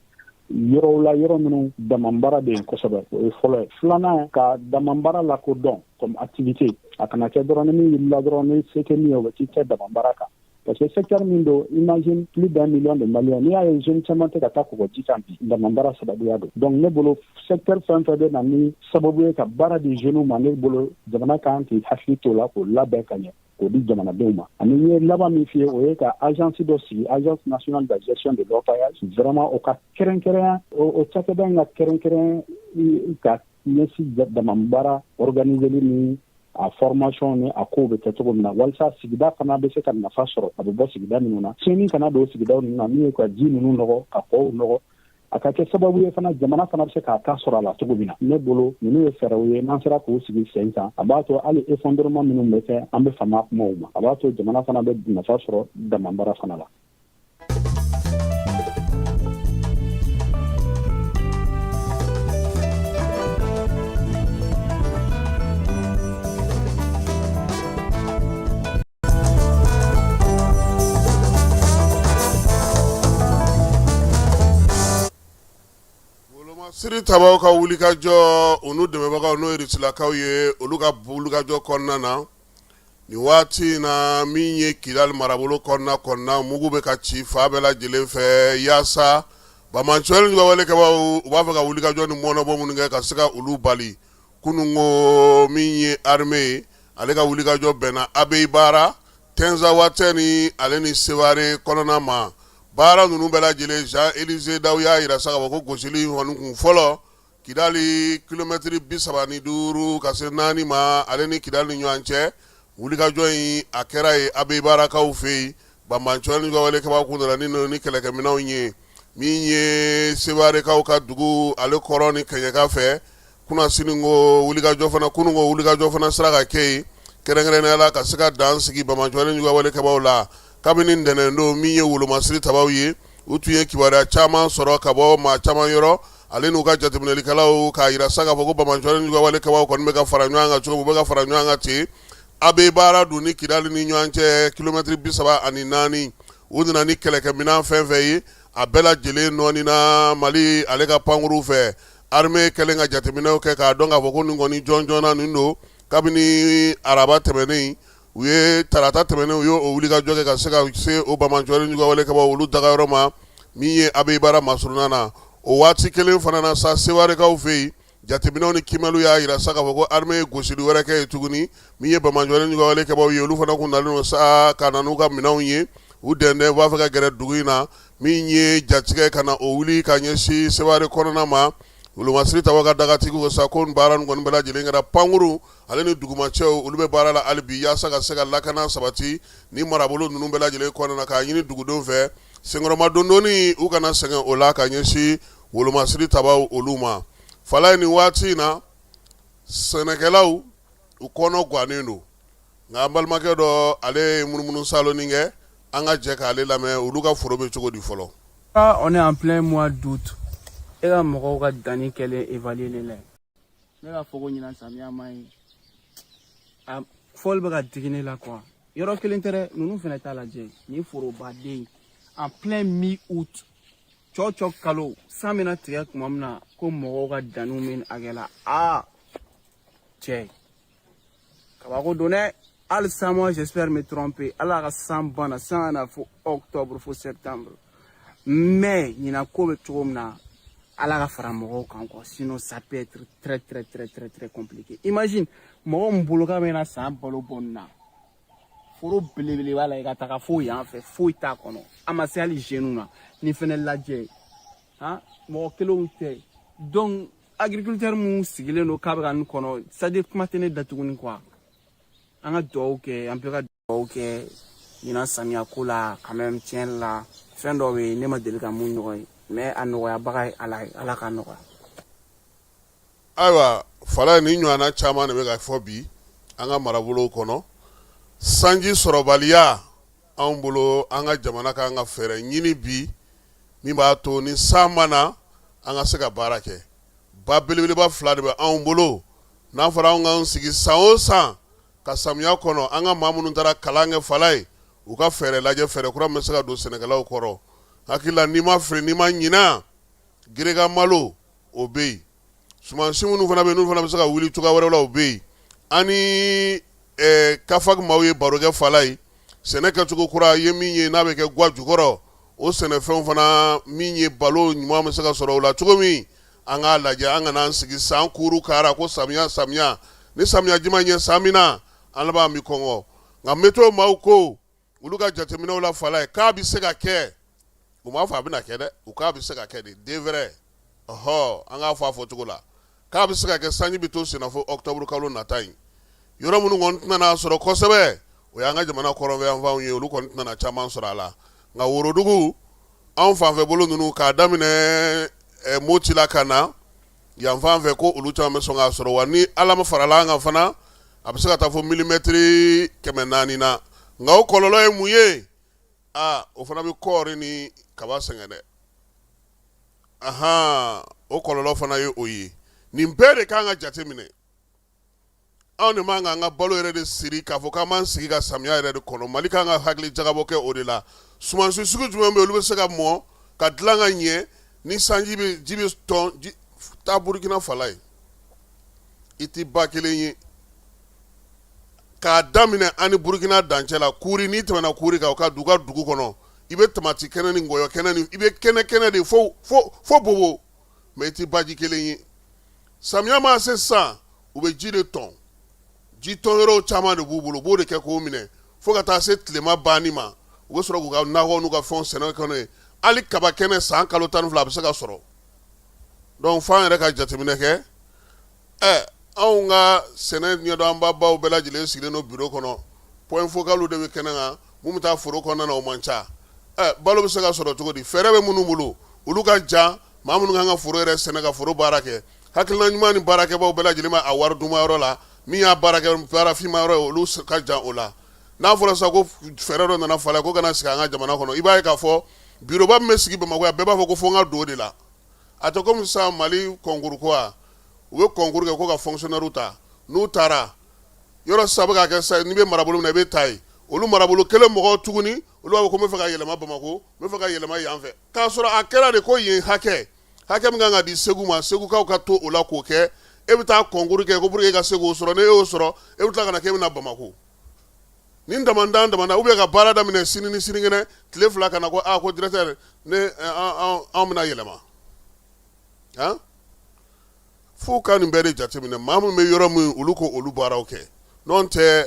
yɔrɔw la, yɔrɔ minnu damanbaara bɛ yen kosɛbɛ. O ye fɔlɔ ye. Filanan, ka damanbaara lakodɔn comme activité. A kana kɛ dɔrɔn ni min wulila dɔrɔn, ni se tɛ min ye, o bɛ t'i kɛ damanbaara kan, parce que secteur min don, imagine plus d'un million de Maliens. N'i y'a ye jeune caman tɛ ka taa kɔgɔji kan bi, damanbaara sababuya don. Donc ne bolo, secteur fɛn fɛn bɛ na ni sababu ye ka baara di jeunes ma, ne bolo, jamana kan k'i hakili t'o la k'o labɛn ka ɲɛ k'o di jamanadenw ma. Ani n ye laban min f'i ye, o ye ka agence dɔ sigi, Agence nationale de gestion de l'orpaillage. Vraiment, o ka kɛrɛnkɛrɛnya, o cakɛda in ka kɛrɛnkɛrɛn ka ɲɛsin damanbaara organiseli ni a formation ni a kow bɛ kɛ cogo min na, walasa sigida fana bɛ se ka nafa sɔrɔ. A bɛ bɔ sigida minnu na, tiɲɛni kana don sigidaw ninnu na, min ye ka ji ninnu nɔgɔ, ka kɔw nɔgɔ, a ka kɛ sababu ye fana jamana fana bɛ se k'a ta sɔrɔ a la cogo min na. Ne bolo, ninnu ye fɛɛrɛw ye, n'an sera k'u sigi sen kan, a b'a to hali effondrement minnu bɛ kɛ, an bɛ fama kumaw ma, a b'a to jamana fana bɛ nafa sɔrɔ damanbaara fana la. Siri tabaw ka wulikajɔ, u n'u dɛmɛbagaw, n'o ye Rusilakaw ye, olu ka wulikajɔ kɔnɔna na nin waati in na, min ye Kidali marabolo kɔnɔna, mugu bɛ ka ci fan bɛɛ lajɛlen fɛ yaasa banbaanci walekɛbaw, u b'a fɛ ka wulikajɔ ni mɔnɔbɔ minnu kɛ ka se ka olu bali. Kununko, min ye armée ye, ale ka wulikajɔ bɛnna Abeibara, Tinzawatɛn ni ale ni Seware kɔnɔna ma. Baara ninnu bɛɛ lajɛlen, Jean Élisée Dao y'a jira sa k'a fɔ ko gosili kɔni kun fɔlɔ. Kidali kilomɛtiri 35 ka se 4 ma ale ni Kidali ni ɲɔgɔn cɛ. Wulikajɔ in a kɛra yen Abeyibarakaw fɛ yen. Banbaanci juguya walekɛbaaw kun nana ni kɛlɛkɛminɛnw ye min ye Sewarekaw ka dugu ale kɔrɔn ni kɛɲɛka fɛ. Kunasini ko wulikajɔ fana kunun ko wulikajɔ fana sera ka kɛ yen kɛrɛnkɛrɛnnenya la ka se ka dan sigi banbaanci juguya walekɛbaaw la. Kabini ntɛnɛn don min ye wolomasiri tabaw ye, u tun ye kibaruya caman sɔrɔ ka bɔ maa caman yɔrɔ ale n'u ka jateminɛlikɛlaw k'a jira sa k'a fɔ ko banbaanci juguya walekɛbaaw kɔni bɛ ka fara ɲɔgɔn kan cogo min, u bɛ ka fara ɲɔgɔn kan ten. Abeyibara dun ni Kidali ni ɲɔgɔn cɛ kilomɛtiri 34, u nana ni kɛlɛkɛminɛn fɛn fɛn ye, a bɛɛ lajɛlen nɔɔnina Mali ale ka pankurun fɛ. Armée kɛlen ka jateminɛw kɛ k'a dɔn k'a fɔ ko nin kɔni jɔnjɔnna nin don. Kabini araba tɛmɛnen, u ye tarata tɛmɛnen, u ye o wulikajɔ kɛ ka se ka se o banbaanci juguya walekɛbaaw olu dagayɔrɔ ma min ye Abeyibara masurunna na. O waati kelen fana na sa, Sewarekaw fɛ yen, jateminɛw ni kiimɛliw y'a jira sa k'a fɔ ko armée ye gosili wɛrɛ kɛ yen tuguni min ye banbaanci juguya walekɛbaaw ye. Olu fana kun nalen don sa ka na n'u ka minɛnw ye, u dɛndɛn u b'a fɛ ka gɛrɛ dugu in na min ye jatigɛ ka na o wuli ka ɲɛsin Seware kɔnɔna ma. Wolomasiri tabaw ka dagatigiw ko sa ko nin baara nin kɔni bɛɛ lajɛlen kɛra pankurun ale ni dugumacɛw, olu bɛ baara la hali bi yaasa ka se ka lakana sabati ni marabolo ninnu bɛɛ lajɛlen kɔnɔna na, k'a ɲini dugudenw fɛ senkɔrɔma dondonni u kana sɛgɛn o la ka ɲɛsin wolomasiri tabaw olu ma. Falaye, nin waati in na sɛnɛkɛlaw u kɔnɔ gannen don, nka an balimakɛ dɔ ale ye munumunu salonin kɛ, an ka jɛ k'ale lamɛn olu ka foro bɛ cogo di fɔlɔ. On est en plein mois d'août. E ka mɔgɔw ka danni kɛlen évaluer la. Ne b'a fɔ ko ɲinan samiya man ɲi. A fɔli bɛ ka digi ne la quoi. Yɔrɔ kelen tɛ dɛ, ninnu fana t'a lajɛ. Nin forobaden en plein mi-août. Cɔ cɔ kalo san bɛna tigɛ tuma min na ko mɔgɔw ka danniw bɛ nin hakɛ la. Aa cɛ, kabako don dɛ. Halisa moi j'espère me tromper. Ala ka san banna, san ka na fo octobre, fo septembre. Mais ɲinan ko bɛ cogo min na, Ala ka fara mɔgɔw kan quoi. Sinon ça peut être très très très très très compliqué. Imagine mɔgɔ min bolo k'a bɛna san balo bɔ nin na. Foro belebele b'a la, i ka taga fo yan fɛ, foyi t'a kɔnɔ. A ma se hali genou na. Nin fɛnɛ lajɛ. Han, mɔgɔ kelenw tɛ. Donc agriculteur mun sigilen don k'a bɛ ka nin kɔnɔ, c'est à dire kuma tɛ ne da tuguni quoi. An ka dugawu kɛ, an bɛɛ ka dugawu kɛ ɲinan samiya ko la quand même. Tiɲɛ la, fɛn dɔ bɛ yen ne ma deli ka mun ɲɔgɔn ye, mais a nɔgɔyabaga ye Ala ye, Ala k'a nɔgɔya. Ayiwa Falaye, ni ɲɔgɔnna caman de bɛ ka fɔ bi an ka marabolow kɔnɔ. Sanji sɔrɔbaliya anw bolo, an ka jamana k'an ka fɛɛrɛ ɲini bi min b'a to ni san ma na, an ka se ka baara kɛ. Ba belebeleba fila de bɛ anw bolo. N'a fɔra anw k'an sigi san o san ka samiya kɔnɔ, an ka maa minnu taara kalan kɛ Falaye, u ka fɛɛrɛ lajɛ, fɛɛrɛ kura min bɛ se ka don sɛnɛkɛlaw kɔrɔ. Hakili la, n'i ma fili, n'i ma ɲina, gereka malo o bɛ yen. Sumansi minnu fana bɛ yen, n'u fana bɛ se ka wuli cogoya wɛrɛw la, o bɛ yen. An ni CAFAG maaw ye baro kɛ Falaye, sɛnɛ kɛcogo kura ye min ye n'a bɛ kɛ ga jukɔrɔ, o sɛnɛfɛnw fana min ye balo ɲuman bɛ se ka sɔrɔ o la cogo min, an k'a lajɛ. An kana an sigi san kuru kara ko samiya samiya ni samiya ji ma ɲɛ san min na, an laban bɛ kɔngɔ. Nka météo maaw ko olu ka jateminɛw la Falaye, k'a bɛ se ka kɛ. U m'a fɔ a bɛna kɛ dɛ, u k'a bɛ se ka kɛ de devrait. Ɔhɔ, an k'a fɔ a fɔcogo la k'a bɛ se ka kɛ sanji bɛ to senna fo octobre kalo nata in. Yɔrɔ minnu kɔni tɛna n'a sɔrɔ kosɛbɛ, o y'an ka jamana kɔrɔnfɛ yanfanw ye, olu kɔni tɛna na caman sɔrɔ a la. Nka worodugu anw fanfɛ bolo ninnu, k'a daminɛ Moti la ka na yan fan fɛ, ko olu caman bɛ sɔn k'a sɔrɔ. Wa ni Ala ma farala an kan fana, a bɛ se ka taa fo milimɛtiri 400 na. Nka o kɔlɔlɔ ye mun ye? Aa, o fana bɛ kɔɔri ni kaba sɛgɛn dɛ. Ahan, o kɔlɔlɔ fana ye o ye. Nin bɛɛ de kan ka jate minɛ. Anw de man k'an ka balo yɛrɛ de siri k'a fɔ k'an b'an sigi ka samiya yɛrɛ de kɔnɔ. Mali kan ka hakili jagabɔ kɛ o de la. Sumansi sugu jumɛn bɛ olu bɛ se ka mɔ ka dilan ka ɲɛ ni sanji bɛ ji bɛ tɔn ji? Taa Burukina Falaye, i tɛ ba kelen ye k'a daminɛ ani Burukina dancɛ la Kuri. N'i tɛmɛna Kuri kan, o ka dugu ka dugu kɔnɔ, i bɛ tamati kɛnɛ ni ngɔyɔ kɛnɛ ni i bɛ kɛnɛ kɛnɛ de fo fo fo Bobo, mais i tɛ baji kelen ye. Samiya ma se sisan, u bɛ ji de tɔn. Ji tɔn yɔrɔw caman de b'u bolo, u b'o de kɛ k'o minɛ fo ka taa se tilema banni ma. U bɛ sɔrɔ k'u ka nakɔ n'u ka fɛnw sɛnɛ kɔnɔ ye. Hali kaba kɛnɛ, san kalo 12 a bɛ se ka sɔrɔ. Donc f'an yɛrɛ ka jateminɛ kɛ. Ɛ anw ka sɛnɛ ɲɛdɔnbabaw bɛɛ lajɛlen sigilen don bureau kɔnɔ, point focal de bɛ kɛnɛ kan, mun bɛ taa foro kɔnɔna na o man ca. Ɛ balo bɛ se ka sɔrɔ cogo di? Fɛɛrɛ bɛ minnu bolo, olu ka jan maa minnu kan ka foro yɛrɛ sɛnɛ ka foro baara kɛ. Hakilina ɲuman ni baarakɛbaw bɛɛ lajɛlen bɛ a wari dunma yɔrɔ la, min y'a baarakɛ baara finma yɔrɔ ye, olu ka jan o la. N'a fɔra sisan ko fɛɛrɛ dɔ nana falen ko ka na sigi an ka jamana kɔnɔ, i b'a ye k'a fɔ bureauba min bɛ sigi Bamakɔ yan, bɛɛ b'a fɔ ko fo n ka don o de la. A tɛ komi sisan Mali concours ko wa, u bɛ concours kɛ ko ka fonctionnaire ta, n'u taara yɔrɔ sisan bɛ ka kɛ sisan n'i bɛ marabolo min na i bɛ taa yen, olu marabolo kelen mɔgɔw tuguni olu b'a fɔ ko n bɛ fɛ ka yɛlɛma Bamakɔ, n bɛ fɛ ka yɛlɛma yan fɛ, k'a sɔrɔ a kɛra de ko yen hakɛ hakɛ min kan ka di Segu ma, Segukaw ka to o la k'o kɛ, e bɛ taa concours kɛ ko pour que e ka se k'o sɔrɔ, n'e y'o sɔrɔ e bɛ tila ka na k'e bɛ na Bamakɔ. Nin damandan damandan ou bien ka baara daminɛ sini ni sinikɛnɛ tile 2 ka na ko aa ko directeur ne anw bɛna yɛlɛma han f'u ka nin bɛɛ de jateminɛ maa min bɛ yɔrɔ min olu ko olu baaraw kɛ n'o tɛ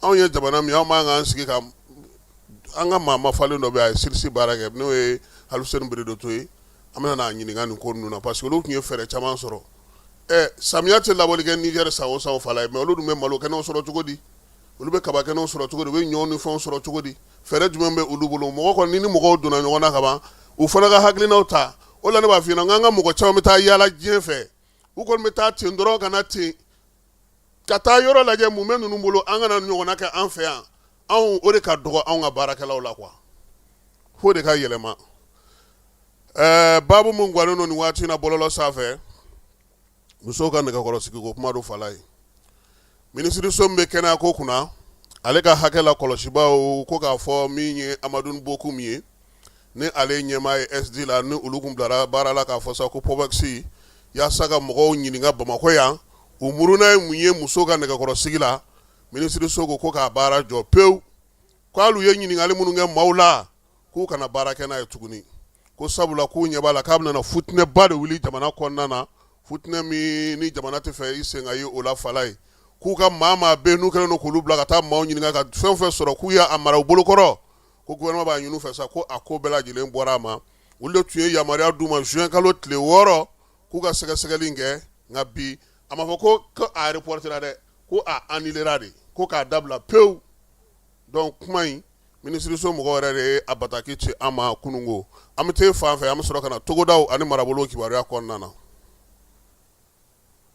anw ye jamana min anw b'an k'an sigi ka an ka maa mafalen dɔ bɛ a ye CIRSS baara kɛ n'o ye Aluseni Beredoto ye an bɛna n'a ɲininka nin ko ninnu na parce que olu tun ye fɛɛrɛ caman sɔrɔ ɛ samiya tɛ labɔli kɛ Niger san o san fala ye mais olu dun bɛ malo kɛnɛw sɔrɔ cogo di olu bɛ kaba kɛnɛw sɔrɔ cogo di u bɛ ɲɔ ni fɛnw sɔrɔ cogo di fɛɛrɛ jumɛn bɛ olu bolo mɔgɔ kɔni ni mɔgɔw donna ɲɔgɔn na ka ban u fana ka hakilinaw ta o la ne b'a f'i ɲɛna k'an ka mɔgɔ caman bɛ taa yaala diɲɛ fɛ u kɔni bɛ taa ten dɔrɔn ka na ten ka taa yɔrɔ lajɛ mun bɛ ninnu bolo an kana ɲɔgɔnna kɛ an fɛ yan anw o de ka dɔgɔ anw ka baarakɛlaw la quoi f'o de ka yɛlɛma ɛɛ baabu min gannen don nin waati in na bɔlɔlɔ sanfɛ musow ka nɛgɛkɔrɔsigiko kuma don fala ye minisiriso min bɛ kɛnɛya ko kunna ale ka hakɛ la kɔlɔsibaaw ko k'a fɔ min ye Amadu Bokum ye ni ale ɲɛmaa ye SD la ni olu kun bilara baara la k'a fɔ sa ko POMEX yaasa ka mɔgɔw ɲininka Bamakɔ yan u muruna ye mun ye muso ka nɛgɛkɔrɔsigi la minisiriso ko k'a baara jɔ pewu k'olu ye ɲininkali minnu kɛ maaw la k'u kana baara kɛ n'a ye tuguni ko sabula k'u ɲɛ b'a la k'a bɛna futinɛba de wuli jamana kɔnɔna na futinɛ min ni jamana tɛ fɛ i sen ka ye o la fala ye k'u ka maa maa bɛ n'u kɛlen don k'olu bila ka taa maaw ɲininka ka fɛn fɛn sɔrɔ k'u y'a mara u bolokɔrɔ ko gouvernement b'a ɲini u fɛ sa ko a ko bɛɛ lajɛlen bɔra a ma olu de tun ye yamaruya d'u ma juin kalo tile 6 k'u ka sɛgɛsɛgɛli kɛ nka bi a ma fɔ ko a reportera dɛ ko a annulera de ko k'a dabila pewu donc kuma in minisiriso mɔgɔ yɛrɛ de ye a bataki ci an ma kununko an bɛ taa fan fɛ an bɛ sɔrɔ ka na togodaw ani marabolo kibaruya kɔnɔna na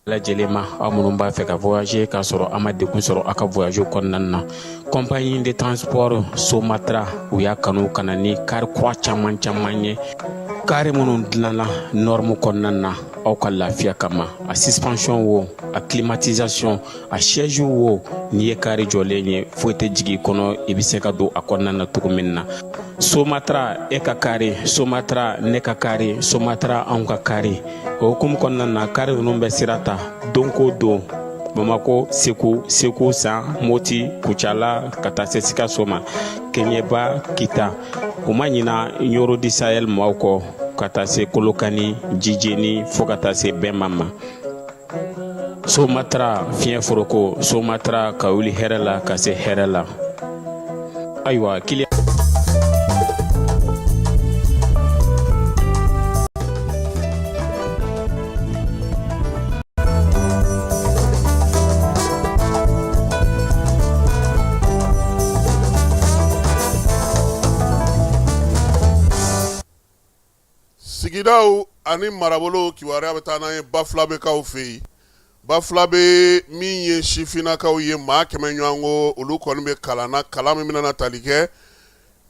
lajɛlen ma aw minnu b'a fɛ ka voyager k'a sɔrɔ a ma degun sɔrɔ a ka voyage kɔnɔna na compagnie de transport Somatra u y'a kanu ka na ni kari kura caman caman ye kari minnu dilanna norme kɔnɔna na aw ka lafiya kama a suspension wo a climatisation a siège wo n'i ye kari jɔlen ye foyi tɛ jigin i kɔnɔ i bɛ se ka don a kɔnɔna na cogo min na Somatra e ka kari Somatra ne ka kari Somatra anw ka kari o hukumu kɔnɔna na kari ninnu bɛ sira ta don ko don Bamakɔ Segu Segu San Moti Kucala ka taa se Sikaso ma Keɲeba Kita u ma ɲina Ɲɔrɔ du Sahel maaw kɔ ka taa se Kolokani Jijeni fo ka taa se Bɛma ma Somatra fiɲɛ foroko Somatra ka wuli hɛrɛ la ka se hɛrɛ la ayiwa kili Sigidaw ani marabolo kibaruya bɛ taa n'an ye Bafulabɛkaw fɛ yen Bafulabɛ min ye sifinnakaw ye maa 100 ɲɔgɔnko olu kɔni bɛ kalan na kalan min bɛna tali kɛ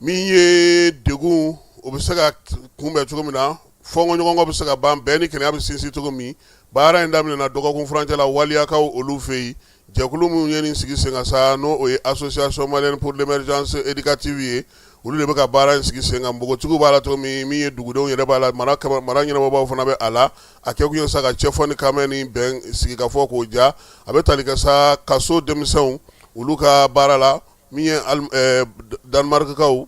min ye degun o bɛ se ka kunbɛn cogo min na fɔnkɔɲɔgɔnkɔ bɛ se ka ban bɛn ni kelenya bɛ sinsin cogo min baara in daminɛna dɔgɔkun furancɛ la waliyakaw olu fɛ yen jɛkulu minnu ye nin sigi sen kan sa n'o o ye association malienne pour l'émergence éducative ye olu de bɛ ka baara in sigi sen kan npogotigiw b'a la cogo min min ye dugudenw yɛrɛ b'a la mara ɲɛnabɔbaw fana bɛ a la a kɛkun ye sa ka cɛfɔ ni kanbɛn ni bɛn sigikafɔ k'o ja a bɛ tali kɛ sa kaso denmisɛnw olu ka baara la min ye Danemarkkaw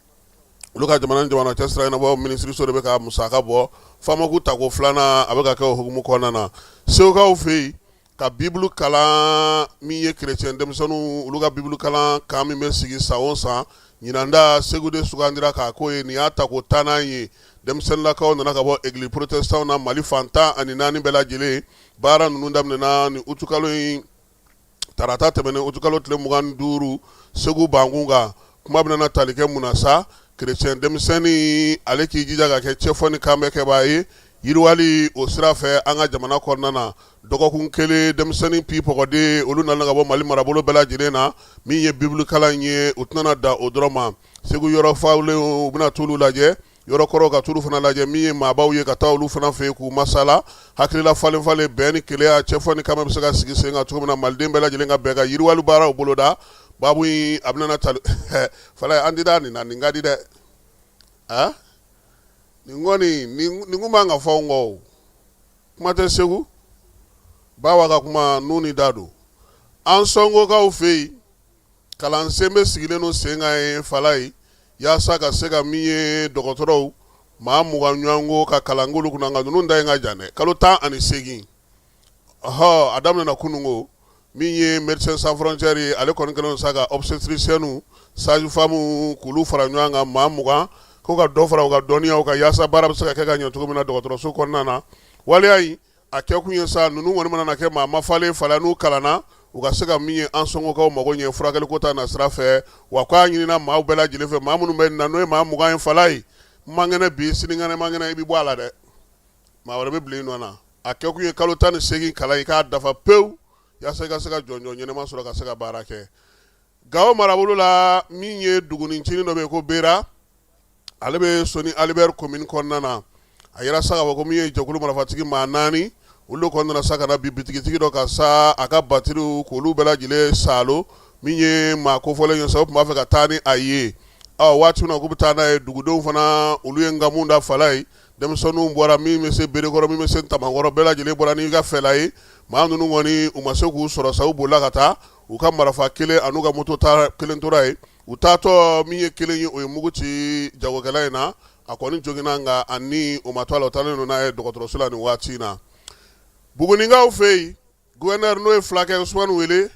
olu ka jamana ni jamana cɛ sira ɲɛnabɔ minisiriso de bɛ ka musaka bɔ FAMAC tako filanan a bɛ ka kɛ o hukumu kɔnɔna na Segukaw fɛ yen ka bibulu kalan min ye chrétien denmisɛnninw olu ka bibulu kalan kan min bɛ sigi san o san ɲinan ta Segu de sugandira k'a ko ye nin y'a tako 10nan ye Denmisɛnninlakaw nana ka bɔ église protestantw na Mali fan 14 bɛɛ lajɛlen. Baara ninnu daminɛna ni utukalo in tarata tɛmɛnen, utukalo tile 25, Segu bankun kan. Kuma bɛna tali kɛ mun na sa? Kerecɛn denmisɛnnin, ale k'i jija ka kɛ cɛfɔ ni kanbɛnkɛbaa ye yiriwali o sira fɛ an ka jamana kɔnɔna na. Dɔgɔkun kelen, denmisɛnnin pipɔgɔden olu nana ka bɔ Mali marabolo bɛɛ lajɛlen na. Min ye bibilikalan ye, u tɛna dan o dɔrɔn ma. Segu yɔrɔ fawlen, u bɛna t'olu lajɛ, yɔrɔ kɔrɔw ka t'olu fana lajɛ. Min ye maabaw ye, ka taa olu fana fɛ yen k'u masala, hakilila falen falen, bɛn ni kelenya, cɛfɔ ni kanbɛn bɛ se ka sigi sen kan cogo min na, maliden bɛɛ lajɛlen ka bɛn ka yiriwali baaraw boloda. Baabu in a bɛna tali fala, an tɛ da nin na, nin ka di dɛ. A nin kɔni, nin kun man ka fɔ n kɔ. Kuma tɛ Segu bawa ka kuma nun ni da don. Ansɔngokaw fɛ yen, kalansen bɛ sigilen don sen kan ye Falayi, yaasa ka se ka min ye dɔgɔtɔrɔw maa 20 ɲɔgɔnko ka kalan k'olu kunna. Nka ninnu da in ka jan dɛ, kalo 18. Ɔhɔ, a daminɛna kununko. Min ye Médecins Sans Frontières ye, ale kɔni kɛlen don sa ka obstétriciens, sage-femme k'olu fara ɲɔgɔn kan, maa 20, ko ka dɔ fara u ka dɔnniyaw kan, yaasa baara bɛ se ka kɛ ka ɲɛ cogo min na dɔgɔtɔrɔso kɔnɔna na. Waleya in a kɛkun ye sa, ninnu kɔni mana na kɛ maa mafalen fala, n'u kalanna, u ka se ka min ye Ansɔngokaw mago ɲɛ furakɛliko ta na sira fɛ. Wa k'a ɲinina maaw bɛɛ lajɛlen fɛ, maa minnu bɛ na, n'o ye maa 20 ye Falayi, man kɛnɛ bi, sinikɛnɛ man kɛnɛ, i bɛ bɔ a la dɛ, maa wɛrɛ bɛ bila i nɔ na. A kɛkun ye kalo 18 kalan, i k'a dafa pewu, yaasa i ka se ka jɔnjɔn ɲɛnama sɔrɔ ka se ka baara kɛ. Gawo marabolo la, min ye dugunin ncinin dɔ bɛ yen ko Bera, ale bɛ Soni Ali Ber commune kɔnɔna na. A yira sa k'a fɔ ko min ye jɛkulu marifatigi maa naani, olu kɔni nana sa ka na bin bitigitigi dɔ kan sa, a ka batiriw k'olu bɛɛ lajɛlen saalo. Min ye maa kofɔlen ye sa, u tun b'a fɛ ka taa ni a ye. Ɔ, waati min na k'u bɛ taa n'a ye, dugudenw fana, olu ye nkamu da Falayi. Denmisɛnninw bɔra, min bɛ se berekɔrɔ, min bɛ se ntamakɔrɔ, bɛɛ lajɛlen bɔra n'i ka fɛla ye. Maa ninnu kɔni, u ma se k'u sɔrɔ sa, u bolila ka taa. U ka marifa kelen an'u ka moto ta kelen tora yen. U taatɔ, min ye kelen ye, o ye mugu ci jagokɛla in na, a kɔni joginna, nka a ni o ma to a la. U taalen don n'a ye dɔgɔtɔrɔso la nin waati in na. Bugunikaw fɛ yen, gouverneur, n'o ye fulakɛ Usumani Wele,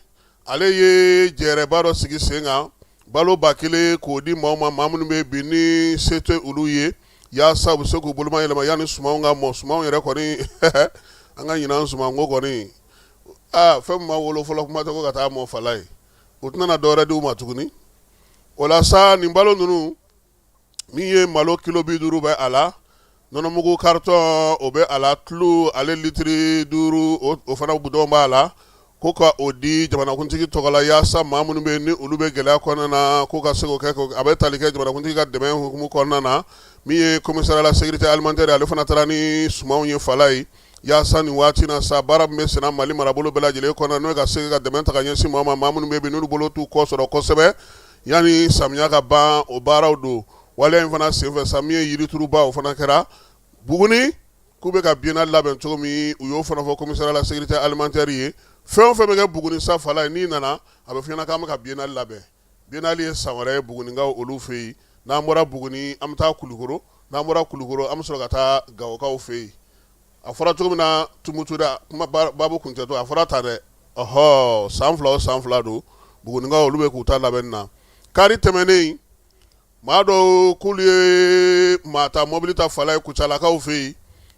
ale ye jɛrɛba dɔ sigi sen kan, balo 1000 k'o di maaw ma, maa minnu bɛ bi ni se tɛ olu ye, yaasa u bɛ se k'u boloma yɛlɛma yanni sumanw ka mɔ. Sumanw yɛrɛ kɔni, an ka ɲinan sumanko kɔni, aa, fɛn min ma wolo fɔlɔ, kuma tɛ ko ka taa mɔ Falayi. U tɛna dɔwɛrɛ di u ma tuguni. O la sa, nin balo ninnu, min ye malo kilo 50 bɛ a la, nɔnɔmugu karitɔn o bɛ a la, tulu ale litiri 5, o fana bidɔn b'a la, ko ka o di jamanakuntigi tɔgɔ la, yaasa maa minnu bɛ ni olu bɛ gɛlɛya kɔnɔna na, ko ka se k'o kɛ. A bɛ tali kɛ jamanakuntigi ka dɛmɛ hukumu kɔnɔna na. Min ye commissariat la sécurité alimentaire, ale fana taara ni sumanw ye Falayi, yaasa nin waati na sa, baara min bɛ senna Mali marabolo bɛɛ lajɛlen kɔnɔ, n'o ye ka se ka dɛmɛ ta ka ɲɛsin maa ma, maa minnu bɛ bi n'olu bolo t'u kɔ sɔrɔ kosɛbɛ, yanni samiya ka ban, o baaraw don. Waleya in fana senfɛ sa, min ye yirituruba, o fana kɛra Buguni. K'u bɛ ka biennale labɛn cogo min, u y'o fana fɔ commissariat la sécurité alimentaire ye. Fɛn o fɛn bɛ kɛ Buguni sa Falayi, n'i nana, a bɛ f'i ɲɛna k'an bɛ ka biennale labɛn. Biennale ye san wɛrɛ ye Bugunikaw olu fɛ yen. N'an bɔra Buguni, an bɛ taa Kulukoro. N'an bɔra Kulukoro, an bɛ sɔrɔ ka taa Gawokaw fɛ yen. A fɔra cogo min na Tumutu da, kuma baabu kuncɛtɔ, a fɔra tan dɛ. Ɔhɔ, san 2 o san 2 don, Bugunikaw olu bɛ k'u ta labɛnni na. Kari tɛmɛnen, maa dɔw k'olu ye maa ta mɔbili ta Falayi Kucalakaw fɛ yen,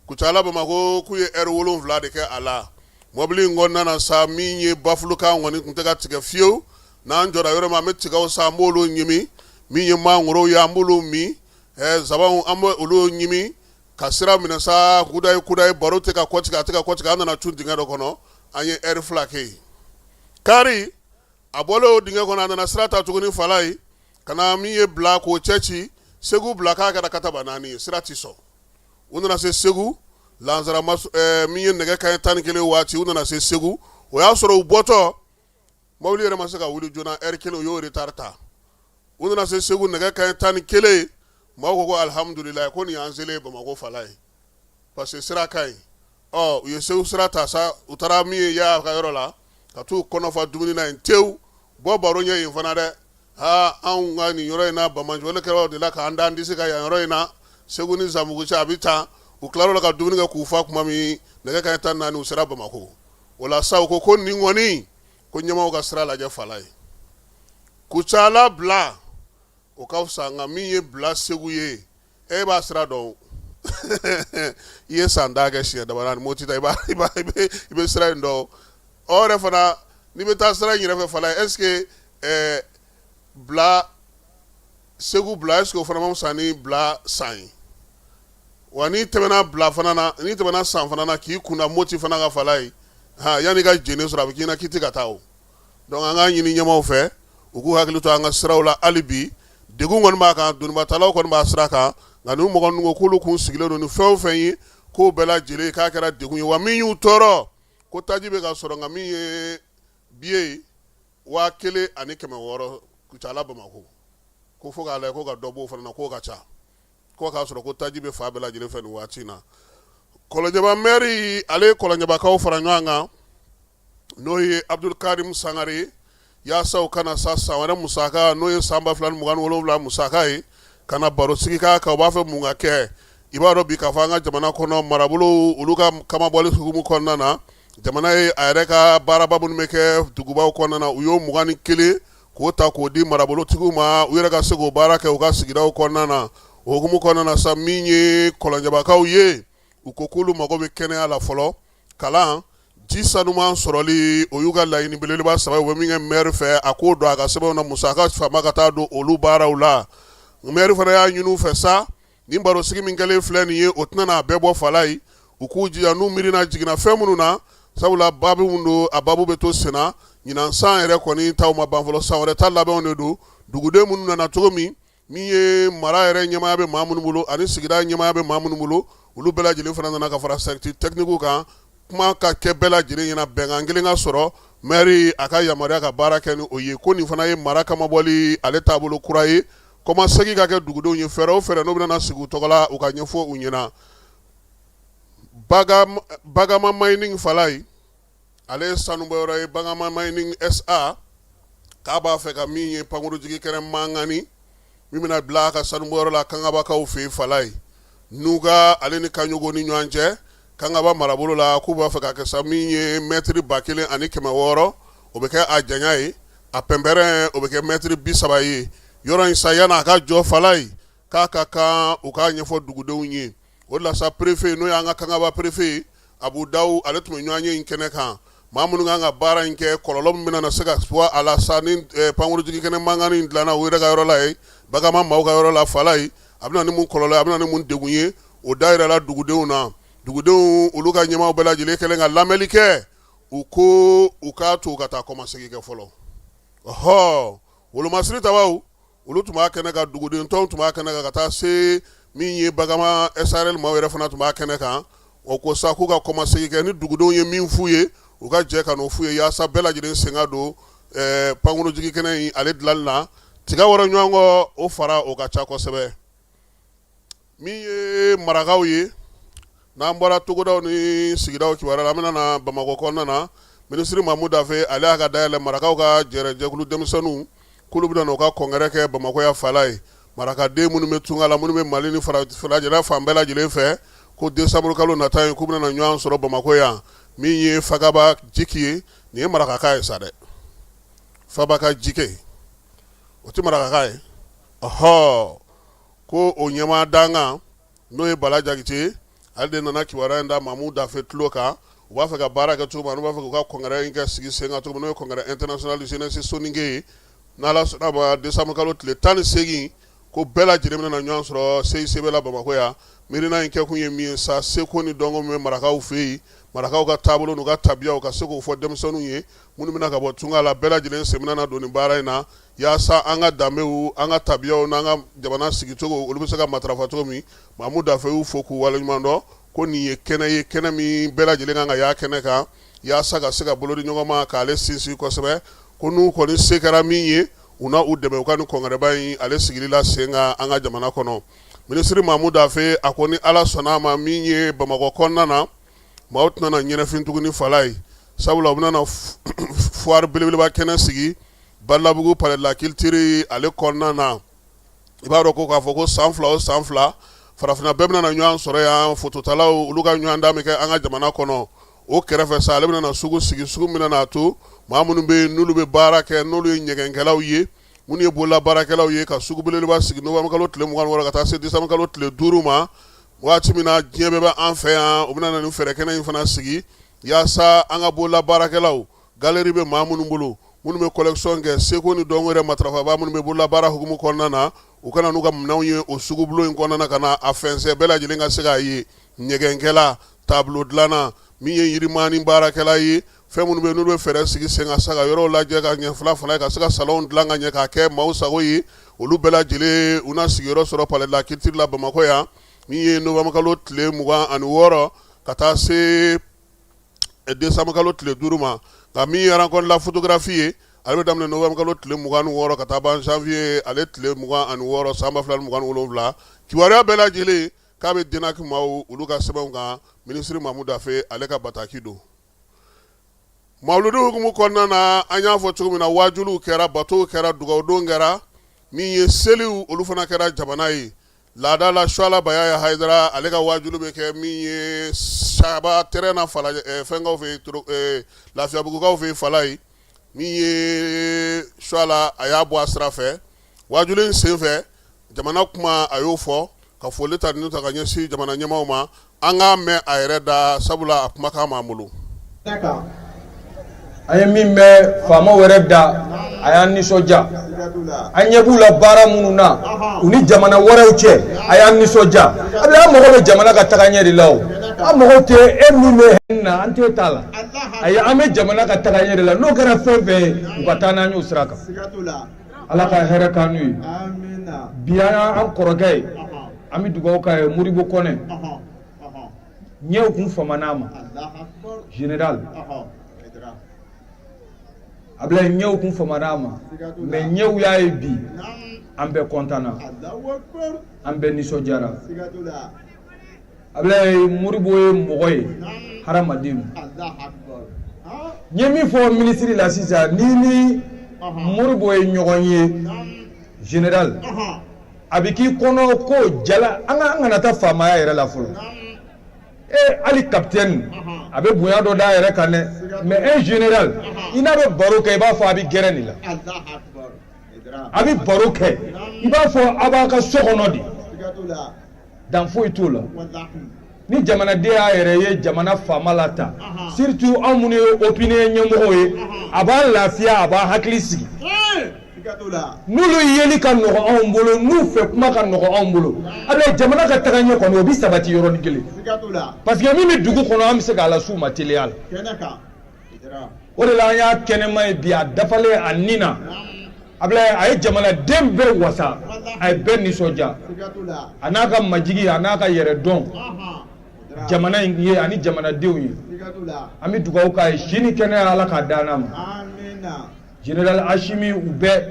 Kucala Bamakɔ, k'u ye ɛri 7 de kɛ a la mɔbili in kɔnɔna na sa. Min ye bafulukan kɔni tun tɛ ka tigɛ fiyewu. N'an jɔra yɔrɔ min, an bɛ tigaw san, an b'olu ɲimi. Min ye mangorow ye, an b'olu min, zabanw, an bɛ olu ɲimi ka sira minɛ sa, kudayi kudayi, baro tɛ ka kɔtigɛ, a tɛ ka kɔtigɛ. An nana cun dingɛ dɔ kɔnɔ, an ye ɛri 2 kɛ yen. Kari a bɔlen o dingɛ kɔnɔ, a nana sira ta tuguni Falayi ka na min ye bila k'o cɛ ci Segu bila, k'a kɛra kataba naani ye, sira tɛ sɔn. U nana se Segu lansara min ye nɛgɛ kanɲɛ 11 waati, u nana se Segu, o y'a sɔrɔ u bɔtɔ mobili yɛrɛ ma se ka wuli joona, ɛri kelen u y'o retard ta. U nana se Segu nɛgɛ kanɲɛ 11, maaw ko ko alihamudulila, ko nin y'an selen Bamakɔ Falayi, parce que sira ka ɲi. Ɔ, u ye Segu sira ta sa, u taara min ye Yaya ka yɔrɔ la ka t'u kɔnɔ fa dumuni na yen tewu. Bɔ baro ɲɛ yen fana dɛ. Aa, anw ka nin yɔrɔ in na, banbaanciwalekɛlaw de la k'an da an disi kan yan yɔrɔ in na, Segu ni Zanbugu cɛ a bɛ tan. U tilar'o la ka dumuni kɛ k'u fa tuma min, nɛgɛ kanɲɛ 14, u sera Bamakɔ. O la sa, u ko ko nin kɔni, ko ɲɛmaaw ka sira lajɛ Falayi. Kucala bila, o ka fisa, nka min ye bila Segu ye, e b'a sira dɔn. I ye san 10 kɛ siɲɛ dama ni Moti ta, i bɛ sira in dɔn. O yɛrɛ fana, n'i bɛ taa sira in yɛrɛ fɛ Falaye, est ce que Bila Segu Bila, est ce que o fana ma fisa ni Bila San ye wa? N'i tɛmɛna Bila fana na, n'i tɛmɛna San fana na k'i kunda Moti fana ka Falaye, yanni i ka Jene sɔrɔ, a bɛ k'i ɲɛna k'i tɛ ka taa o. Donc an k'a ɲini ɲɛmaaw fɛ, u k'u hakili to an ka siraw la hali bi. Degun kɔni b'a kan, donibatalaw kɔni b'a sira kan, nka ni mɔgɔ ninnu ko k'olu kun sigilen don ni fɛn o fɛn ye, k'o bɛɛ lajɛlen k'a kɛra degun ye. Wa min y'u tɔɔrɔ, ko taji bɛ ka sɔrɔ, nka min ye billet ye 1600 Kucala Bamakɔ, ko fo k'a lajɛ ko ka dɔ b'o fana na, k'o ka ca, ko k'a sɔrɔ ko taji bɛ fan bɛɛ lajɛlen fɛ nin waati in na. Kɔlɔnjɛba mɛri, ale ye Kɔlɔnjɛbakaw fara ɲɔgɔn kan, n'o ye Abdulkarim Sangare, yaasa u kana sa san wɛrɛ musaka, n'o ye san 2027 musaka ye, ka na baro sigi k'a kan. U b'a fɛ mun ka kɛ? I b'a dɔn bi k'a fɔ an ka jamana kɔnɔ, marabolo olu ka kamabɔli hukumu kɔnɔna na, jamana ye a yɛrɛ ka baaraba minnu bɛ kɛ dugubaw kɔnɔna na, u y'o 21 k'o ta k'o di marabolotigiw ma, u yɛrɛ ka se k'o baara kɛ u ka sigidaw kɔnɔna na. O hukumu kɔnɔna na sa, min ye Kɔlɔnjɛbakaw ye, u ko k'olu mago bɛ kɛnɛya la fɔlɔ, kalan, ji sanuman sɔrɔli. O y'u ka laɲini belebeleba saba ye. U bɛ min kɛ mɛri fɛ, a k'o don a ka sɛbɛnw na, musaka fanba ka taa don olu baaraw la. Mɛri fana y'a ɲini u fɛ sa, nin barosigi min kɛlen filɛ nin ye, o tɛna n'a bɛɛ bɔ Falaye. U k'u jija n'u miirina jiginna fɛn minnu na, sabula baabu min don, a baabu bɛ to senna. Ɲinan san yɛrɛ kɔni taw ma ban fɔlɔ, san wɛrɛ ta labɛnw de don. Duguden minnu nana cogo min, min ye mara yɛrɛ ɲɛmaaya bɛ maa minnu bolo ani sigida ɲɛmaaya bɛ maa minnu bolo, olu bɛɛ lajɛlen fana nana ka fara service technique kan. Kuma ka kɛ bɛɛ lajɛlen ɲɛna, bɛnkan kelen ka sɔrɔ, mɛri a ka yamaruya ka baara kɛ ni o ye. Ko nin fana ye mara kamabɔli ale taabolo kura ye. Kɔmasegin ka kɛ dugudenw ye, fɛɛrɛ o fɛɛrɛ n'u bɛna sigi u tɔgɔ la, u ka ɲɛfɔ u ɲɛna. Bagama Mining Falaye, ale ye sanubɔyɔrɔ ye, Bagama Mining SA, k'a b'a fɛ ka min ye pankurujigi kɛnɛ mangani min bɛna bila a ka sanubɔyɔrɔ la Kangabakaw fɛ yen Falaye, Nuga ale ni Kaɲogo ni ɲɔgɔn cɛ, Kangaba marabolo la. K'u b'a fɛ ka kɛ sa min ye mɛtiri 1600, o bɛ kɛ a janya ye, a pɛnpɛrɛn o bɛ kɛ mɛtiri 30 ye. Yɔrɔ in sa, yanni a ka jɔ Falaye, k'a ka kan u k'a ɲɛfɔ dugudenw ye. O de la sa, préfet, n'o y'an ka Kangaba préfet ye, Abu Dawu, ale tun bɛ ɲɔgɔnye in kɛnɛ kan. Maa minnu kan ka baara in kɛ, kɔlɔlɔ min bɛna se ka bɔ a la sa ni pankurujigi kɛnɛ mankan in dilanna u yɛrɛ ka yɔrɔ la yen, Bagama maaw ka yɔrɔ la Falaye, a bɛna ni mun kɔlɔlɔ ye, a bɛna ni mun degun ye, o da yirala dugudenw na. Dugudenw olu ka ɲɛmaaw bɛɛ lajɛlen kɛlen ka lamɛnli kɛ, u ko u k'a to u ka taa kɔmasegin kɛ fɔlɔ. Ɔhɔ, wolomasiri tabaw olu tun b'a kɛnɛ kan, duguden tɔnw tun b'a kɛnɛ kan, ka taa se min ye Bagama SARL maaw yɛrɛ fana tun b'a kɛnɛ kan. O ko sa k'u ka kɔmasegin kɛ, ni dugudenw ye min f'u ye, u ka jɛ ka n'o f'u ye, yaasa bɛɛ lajɛlen sen ka don pankurujigi kɛnɛ in ale dilanli la. Tiga wɔrɔ ɲɔgɔn kɔ, o fara o ka ca kosɛbɛ. Min ye marakaw ye, n'an bɔra togodaw ni sigidaw kibaruya la, an bɛna na Bamakɔ kɔnɔna na. Minisiri Mamu Dafe, ale y'a ka dayɛlɛ marakaw ka jɛrɛjɛkulu denmisɛnninw k'olu bɛna n'u ka congrès kɛ Bamakɔ yan Falaye. Marakaden minnu bɛ tunga la, minnu bɛ Mali ni farajɛla fan bɛɛ lajɛlen fɛ, ko décembre kalo nata in, k'u bɛna na ɲɔgɔn sɔrɔ Bamakɔ yan. Min ye Fagaba Jiki ye, nin ye marakakan ye sa dɛ, Fabaka Jike, o tɛ marakakan ye. Ɔhɔ, ko o ɲɛmaa dankan, n'o ye Bala Jakite, ale de nana kibaruya in da Mamu Dafe tulo kan. U b'a fɛ ka baara kɛ cogo min, n'u b'a fɛ k'u ka congrès in kɛ sigi sen kan cogo min, n'o ye congrès international de jeunesse soninké ye. N'Ala sɔnna ma, décembre kalo tile 18, ko bɛɛ lajɛlen bɛna ɲɔgɔn sɔrɔ CICB la Bamakɔ yan. Miirina in kɛkun ye min ye sa, seko ni dɔnko min bɛ marakaw fɛ yen, marakaw ka taabolo n'u ka tabiyaw, ka se k'o fɔ denmisɛnninw ye minnu bɛna ka bɔ tunga la. Bɛɛ lajɛlen sen bɛna don nin baara in na, yaasa an ka danbew, an ka tabiyaw n'an ka jamana sigicogo, olu bɛ se ka matarafa cogo min. Mamu Dafe y'u fo k'u waleɲuman dɔn, ko nin ye kɛnɛ ye, kɛnɛ min bɛɛ lajɛlen kan ka y'a kɛnɛ kan, yaasa ka se ka bolo di ɲɔgɔn ma k'ale sinsin kosɛbɛ. Ko n'u kɔni se kɛra min ye, u na u dɛmɛ u ka nin congrès in ale sigili la sen kan an ka jamana kɔnɔ. Minisiri Mamu Dafe, a ko ni Ala sɔnna a ma, min ye Bamakɔ kɔnɔna na, maaw tɛna na ɲɛnafin tuguni Falaye, sabula u bɛna na foire belebeleba kɛnɛ sigi Badalabugu palais de la culture ale kɔnɔna na. I b'a dɔn ko k'a fɔ ko san 2 o san 2, farafinna bɛɛ bɛna na ɲɔgɔn sɔrɔ yan, fototalaw olu ka ɲɔgɔndan bɛ kɛ an ka jamana kɔnɔ. O kɛrɛfɛ sa, ale bɛna na sugu sigi, sugu min bɛna to maa minnu bɛ yen n'olu bɛ baara kɛ, n'olu ye ɲɛgɛnkɛlaw ye, minnu ye bolola baarakɛlaw ye, ka sugu belebeleba sigi novembre kalo tile 26 ka taa se décembre kalo tile 5 ma. Waati min na diɲɛ bɛɛ bɛ an fɛ yan, u bɛna na nin fɛɛrɛ kɛnɛ in fana sigi yaasa an ka bolola baarakɛlaw, galerie bɛ maa minnu bolo, minnu bɛ collection kɛ, seko ni dɔnko yɛrɛ matarafabaa minnu bɛ bolola baara hukumu kɔnɔna na, u ka na n'u ka minɛnw ye o sugubulon in kɔnɔna na ka na a fɛnsɛn bɛɛ lajɛlen ka se k'a ye. Ɲɛgɛnkɛla, tableau dilanna, min ye yirimani baarakɛla ye, fɛn minnu bɛ n'olu bɛ fɛɛrɛ sigi sen kan sa ka yɔrɔw lajɛ ka ɲɛ fila fila ye ka se ka salonw dilan ka ɲɛ k'a kɛ maaw sago ye, olu bɛɛ lajɛlen u na sigiyɔrɔ sɔrɔ palais de la culture la Bamakɔ yan, min ye novembre kalo tile 26 ka taa se décembre kalo tile 5 ma. Nka min ye rencontre la photographie ye, ale bɛ daminɛ novembre kalo tile 26 ka taa ban janvier ale tile 26 san 2027. Kibaruya bɛɛ lajɛlen k'a bɛ DNAC maaw olu ka sɛbɛnw kan, minisiri Mamu Dafe ale ka bataki don. Mawuludu hukumu kɔnɔna na, an y'a fɔ cogo min na, waajuliw kɛra, batow kɛra, dugawudon kɛra, min ye seliw olu fana kɛra jamana ye. Laada la Suala Bayaya Hayidara ale ka waajuli bɛ kɛ min ye Saba terrain na fala fɛnkaw fɛ yen, Lafiyabugukaw fɛ yen Falayi, min ye Suala a y'a bɔ a sira fɛ waajuli in senfɛ. Jamana kuma a y'o fɔ ka foli ta ni ta ka ɲɛsin jamana ɲɛmaaw ma, an k'a mɛn a yɛrɛ da, sabula a kumakan b'an bolo. An ye min mɛn faamaw yɛrɛ da, a y'an nisɔndiya. An ɲɛ b'u la baara minnu na u ni jamana wɛrɛw cɛ, a y'an nisɔndiya. An mago bɛ jamana ka taga ɲɛ de la o. An mago tɛ e min bɛ na, an t'e ta la. Ayi, an bɛ jamana ka taga ɲɛ de la. N'o kɛra fɛn fɛn ye, u ka taa n'an y'o sira kan. Ala ka hɛrɛ k'an n'u ye. Bi an y'an kɔrɔkɛ ye, an bɛ dugawu k'a ye, Modibo Kɔnɛ. Ɲɛw kun famana a ma, général Ablaye, ɲɛw kun famana a ma, mais ɲɛw y'a ye bi, an bɛɛ kɔntanna, an bɛɛ nisɔndiyara. Ablaye, Modibo ye mɔgɔ ye, hadamaden. N ye min fɔ minisiri la sisan, ni ni Modibo ye ɲɔgɔn ye, général, a bɛ k'i kɔnɔ ko jala. An ka an kana taa faamaya yɛrɛ la fɔlɔ. E hali capitaine, a bɛ bonya dɔ d'a yɛrɛ kan dɛ, mais un général, i n'a bɛ baro kɛ, i b'a fɔ a bɛ gɛrɛn de la, a bɛ baro kɛ, i b'a fɔ a b'a ka so kɔnɔ de, dan foyi t'o la. Ni jamanaden y'a yɛrɛ ye jamana faama la tan, surtout anw minnu ye opinion ɲɛmɔgɔw ye, a b'an lafiya, a b'an hakili sigi. N'olu yeli ka nɔgɔ anw bolo, n'u fɛ kuma ka nɔgɔ anw bolo, a bɛ jamana ka taga ɲɛ kɔni, o bɛ sabati yɔrɔnin kelen, parce que min bɛ dugu kɔnɔ, an bɛ se k'a las'u ma teliya la. O de la an y'a kɛnɛma ye bi, a dafalen a nin na. Ablaye, a ye jamanaden bɛɛ wasa, a ye bɛɛ nisɔndiya, a n'a ka majigi, a n'a ka yɛrɛdɔn jamana in ye ani jamanadenw ye. An bɛ dugawu k'a ye, si ni kɛnɛya, Ala k'a d'an ma. Général Assimi, u bɛɛ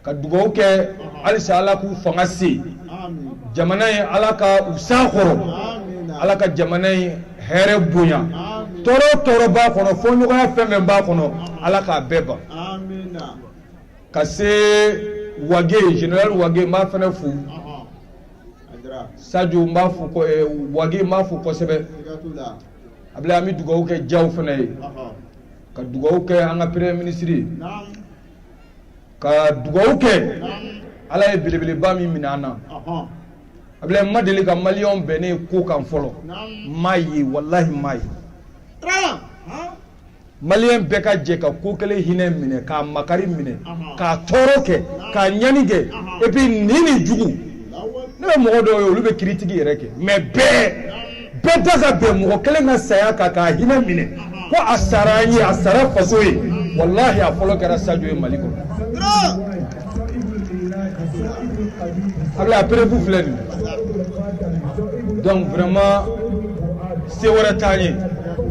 ka dugawu kɛ halisa, Ala k'u fanga se jamana in, Ala ka u san kɔrɔ, Ala ka jamana in hɛrɛ bonya. Tɔɔrɔ o tɔɔrɔ b'a kɔnɔ, fɔɲɔgɔnya fɛn fɛn b'a kɔnɔ, Ala k'a bɛɛ ban. Ka se Wage, général Wage, n b'a fana fo. Sadio, n b'a fo, Wage, n b'a fo kosɛbɛ. Ablaye, an bɛ dugawu kɛ Jaw fana ye, ka dugawu kɛ an ka premier ministre ye, ka dugawu kɛ Ala ye belebeleba min minɛ an na. Ablaye, n ma deli ka maliyɛnw bɛnnen ko kan fɔlɔ, n m'a ye, walahi n m'a ye. Maliyɛn bɛɛ ka jɛ ka ko kelen hinɛ minɛ, k'a makari minɛ, k'a tɔɔrɔ kɛ, k'a ɲani kɛ, et puis nin ni jugu. Ne bɛ mɔgɔ dɔw ye, olu bɛ critique yɛrɛ kɛ, mais bɛɛ bɛɛ da ka bɛn mɔgɔ kelen ka saya kan k'a hinɛ minɛ ko a sara an ye, a sara faso ye. Walahi, a fɔlɔ kɛra Sadio ye Mali kɔnɔ. Ablaye, a preuve filɛ nin. Donc vraiment, se wɛrɛ t'an ye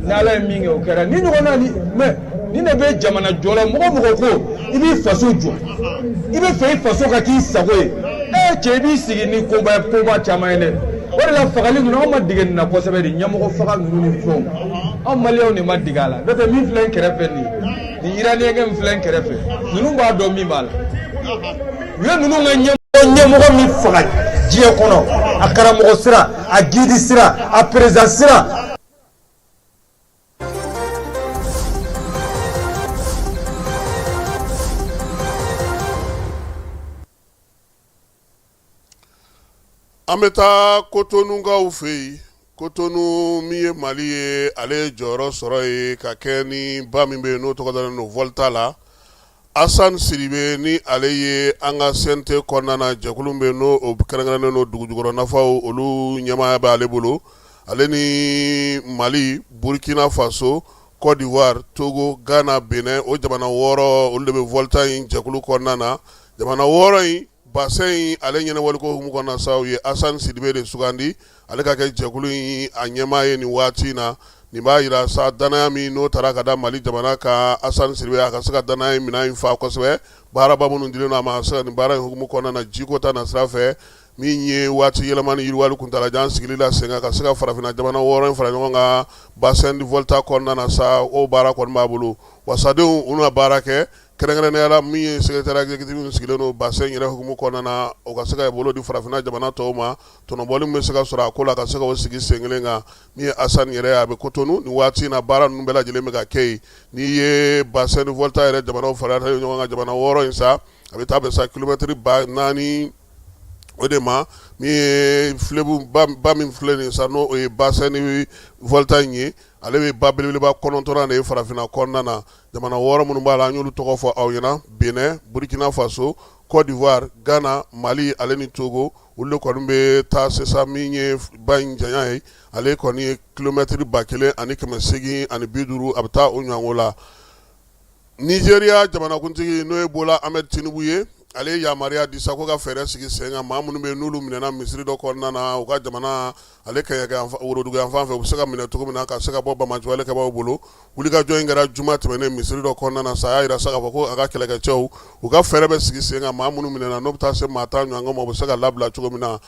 ni Ala ye min kɛ, o kɛra ni ɲɔgɔn na ni. Mais ni ne bɛ jamana jɔ la, mɔgɔ mɔgɔ ko i b'i faso jɔ, i bɛ fɛ i faso ka k'i sago ye, ee cɛ, i b'i sigi ni koba koba caman ye dɛ. O de la fagali ninnu, anw ma dege nin na kosɛbɛ de. Ɲɛmɔgɔ faga ninnu ni fɛnw, anw maliyɛnw de ma dege a la. N'o tɛ, min filɛ n kɛrɛfɛ nin ye, nin iraniyɛnkɛ min filɛ n kɛrɛfɛ, ninnu b'a dɔn min b'a la. U ye ninnu ka ɲɛmɔgɔ min faga diɲɛ kɔnɔ, a karamɔgɔ sira, a guide sira, a président sira. An bɛ taa Kotonukaw fɛ yen. Kotonu min ye Mali ye, ale ye jɔyɔrɔ sɔrɔ yen ka kɛ ni ba min bɛ yen n'o tɔgɔ dalen don Volta la. Asan Sidibe ni ale ye an ka CNT kɔnɔna na jɛkulu min bɛ yen n'o kɛrɛnkɛrɛnnen don dugujukɔrɔ nafaw olu ɲɛmaaya bɛ ale bolo. Ale ni Mali, Burkina Faso, Côte d'Ivoire, Togo, Ghana, Benin o jamana 6 olu de bɛ Volta in jɛkulu kɔnɔna na. Jamana 6 in bassin in ale ɲɛnabɔliko hukumu kɔnɔna sa u ye Asan Sidibe de sugandi ale ka kɛ jɛkulu in a ɲɛmaa ye nin waati in na. Nin b'a jira sa dannaya min n'o taara ka da Mali jamana kan Asan Sidibe a ka se ka dannaya in minɛn in fa kosɛbɛ. Baaraba minnu dilen don a ma a se ka nin baara in hukumu kɔnɔna na jiko ta nasira fɛ min ye waati yɛlɛma ni yiriwali kuntaalajan sigili la sen kan ka se ka farafinna jamana 6 in fara ɲɔgɔn kan bassin du Volta kɔnɔna na sa o baara kɔni b'a bolo. Wasadenw u na baara kɛ kɛrɛnkɛrɛnnenya la min ye secrétaire exécutif min sigilen don bassin yɛrɛ hukumu kɔnɔna na o ka se ka bolo di farafinna jamana tɔw ma tɔnɔbɔli min bɛ se ka sɔrɔ a ko la ka se ka o sigi sen kelen kan. Min ye Asan yɛrɛ ye a bɛ Kotonu nin waati in na baara ninnu bɛɛ lajɛlen bɛ ka kɛ yen. N'i ye bassin du Volta yɛrɛ jamanaw fara ɲɔgɔn kan jamana 6 in sa a bɛ taa bɛn sa kilomɛtiri 4000 o de ma. Min ye fleuve ba min filɛ nin sa n'o ye bassin du Volta in ye, ale bɛ ba belebeleba 9nan de ye farafinna kɔnɔna na. Jamana 6 minnu b'a la an y'olu tɔgɔ fɔ aw ɲɛna Benin, Burkina Faso, Côte d'Ivoire, Ghana, Mali ale ni Togo. Olu de kɔni bɛ taa sisan min ye ba in janya ye, ale kɔni ye kilomɛtiri 1850 a bɛ taa o ɲɔgɔn la. Nizeriya jamanakuntigi n'o ye Bola Ahmed Tinubu ye, ale ye yamaruya di sa ko ka fɛɛrɛ sigi sen kan maa minnu bɛ yen n'olu minɛna misiri dɔ kɔnɔna na u ka jamana ale kɛɲɛka woroduguyanfan fɛ, u bɛ se ka minɛ cogo min na ka se ka bɔ banbaanciwalekɛbaaw bolo. Wulikajɔ in kɛra juma tɛmɛnen misiri dɔ kɔnɔna na sa, a y'a jira sa k'a fɔ ko a ka kɛlɛkɛcɛw u ka fɛɛrɛ bɛ sigi sen kan maa minnu minɛna n'o bɛ taa se maa 10 ɲɔgɔn ma, u bɛ se ka labila cogo min na.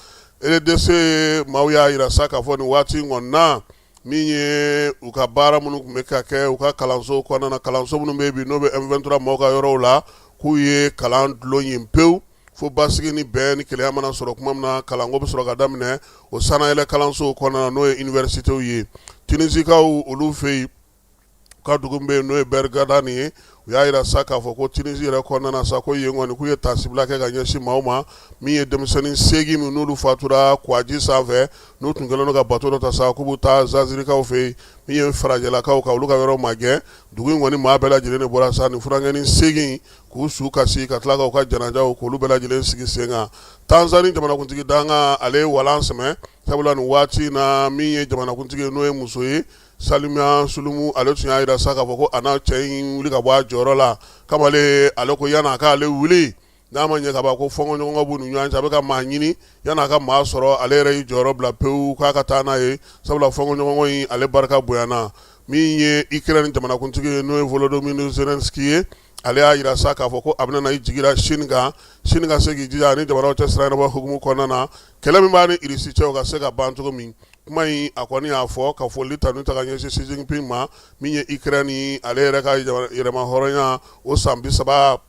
RDC maaw y'a jira sa k'a fɔ nin waati in kɔni na min ye u ka baara minnu tun bɛ ka kɛ u ka kalanso kɔnɔna na, kalanso minnu bɛ yen bi n'o bɛ M23 maaw ka yɔrɔw la, k'u ye kalan dulon yen pewu fo basigi ni bɛn ni kelenya mana sɔrɔ tuma min na kalanko bɛ sɔrɔ ka daminɛ o sannayɛlɛ kalansow kɔnɔna na n'o ye universitéw ye. Tunisikaw olu fɛ yen, u ka dugu min bɛ yen n'o ye Ber Gardane ye, u y'a jira sa k'a fɔ ko Tunisie yɛrɛ kɔnɔna na sa ko yen kɔni k'u ye taasibila kɛ ka ɲɛsin maaw ma min ye denmisɛnnin 8 min n'olu fatura kwaji sanfɛ n'u tun kɛlen don ka bato dɔ ta sa k'u bɛ taa Zazirikaw fɛ yen min ye farajɛlakaw ka olu ka yɔrɔ magɛn. Dugu in kɔni maa bɛɛ lajɛlen de bɔra sa nin funankɛnin 8 k'u su kasi ka tila k'u ka janajaw k'olu bɛɛ lajɛlen sigi sen kan. Tanzanie jamanakuntigi dankan ale ye walan sɛmɛ sabula nin waati in na min ye jamanakuntigi ye n'o ye muso ye Samia Suluhu ale tun y'a jira sa k'a fɔ ko a n'a cɛ in wuli ka bɔ a jɔyɔrɔ la kamalen ale ko yan'a k'ale wuli n'a ma ɲɛ ka ban ko fɔnkɔɲɔgɔnkɔ b'u ni ɲɔgɔn cɛ a bɛ ka maa ɲini yan'a ka maa sɔrɔ ale yɛrɛ y'i jɔyɔrɔ bila pewu k'a ka taa n'a ye sabula fɔnkɔɲɔgɔnkɔ in ale barika bonyana. Min ye Ukraine jamanakuntigi ye n'o ye Volodymyr Zelensky ye, ale y'a jira sa k'a fɔ ko a bɛna na i jigi da Chine kan, Chine ka se k'i jija ani jamanaw cɛ sira ɲɛnabɔ hukumu kɔnɔna na, kɛlɛ min b'a ni Russie cɛ o ka se ka ban cogo min. Kuma in a kɔni y'a fɔ ka foli tanu ta ka ɲɛsin Xi Jinping ma min ye Ukraine ale yɛrɛ ka yɛrɛmahɔrɔnya o san 35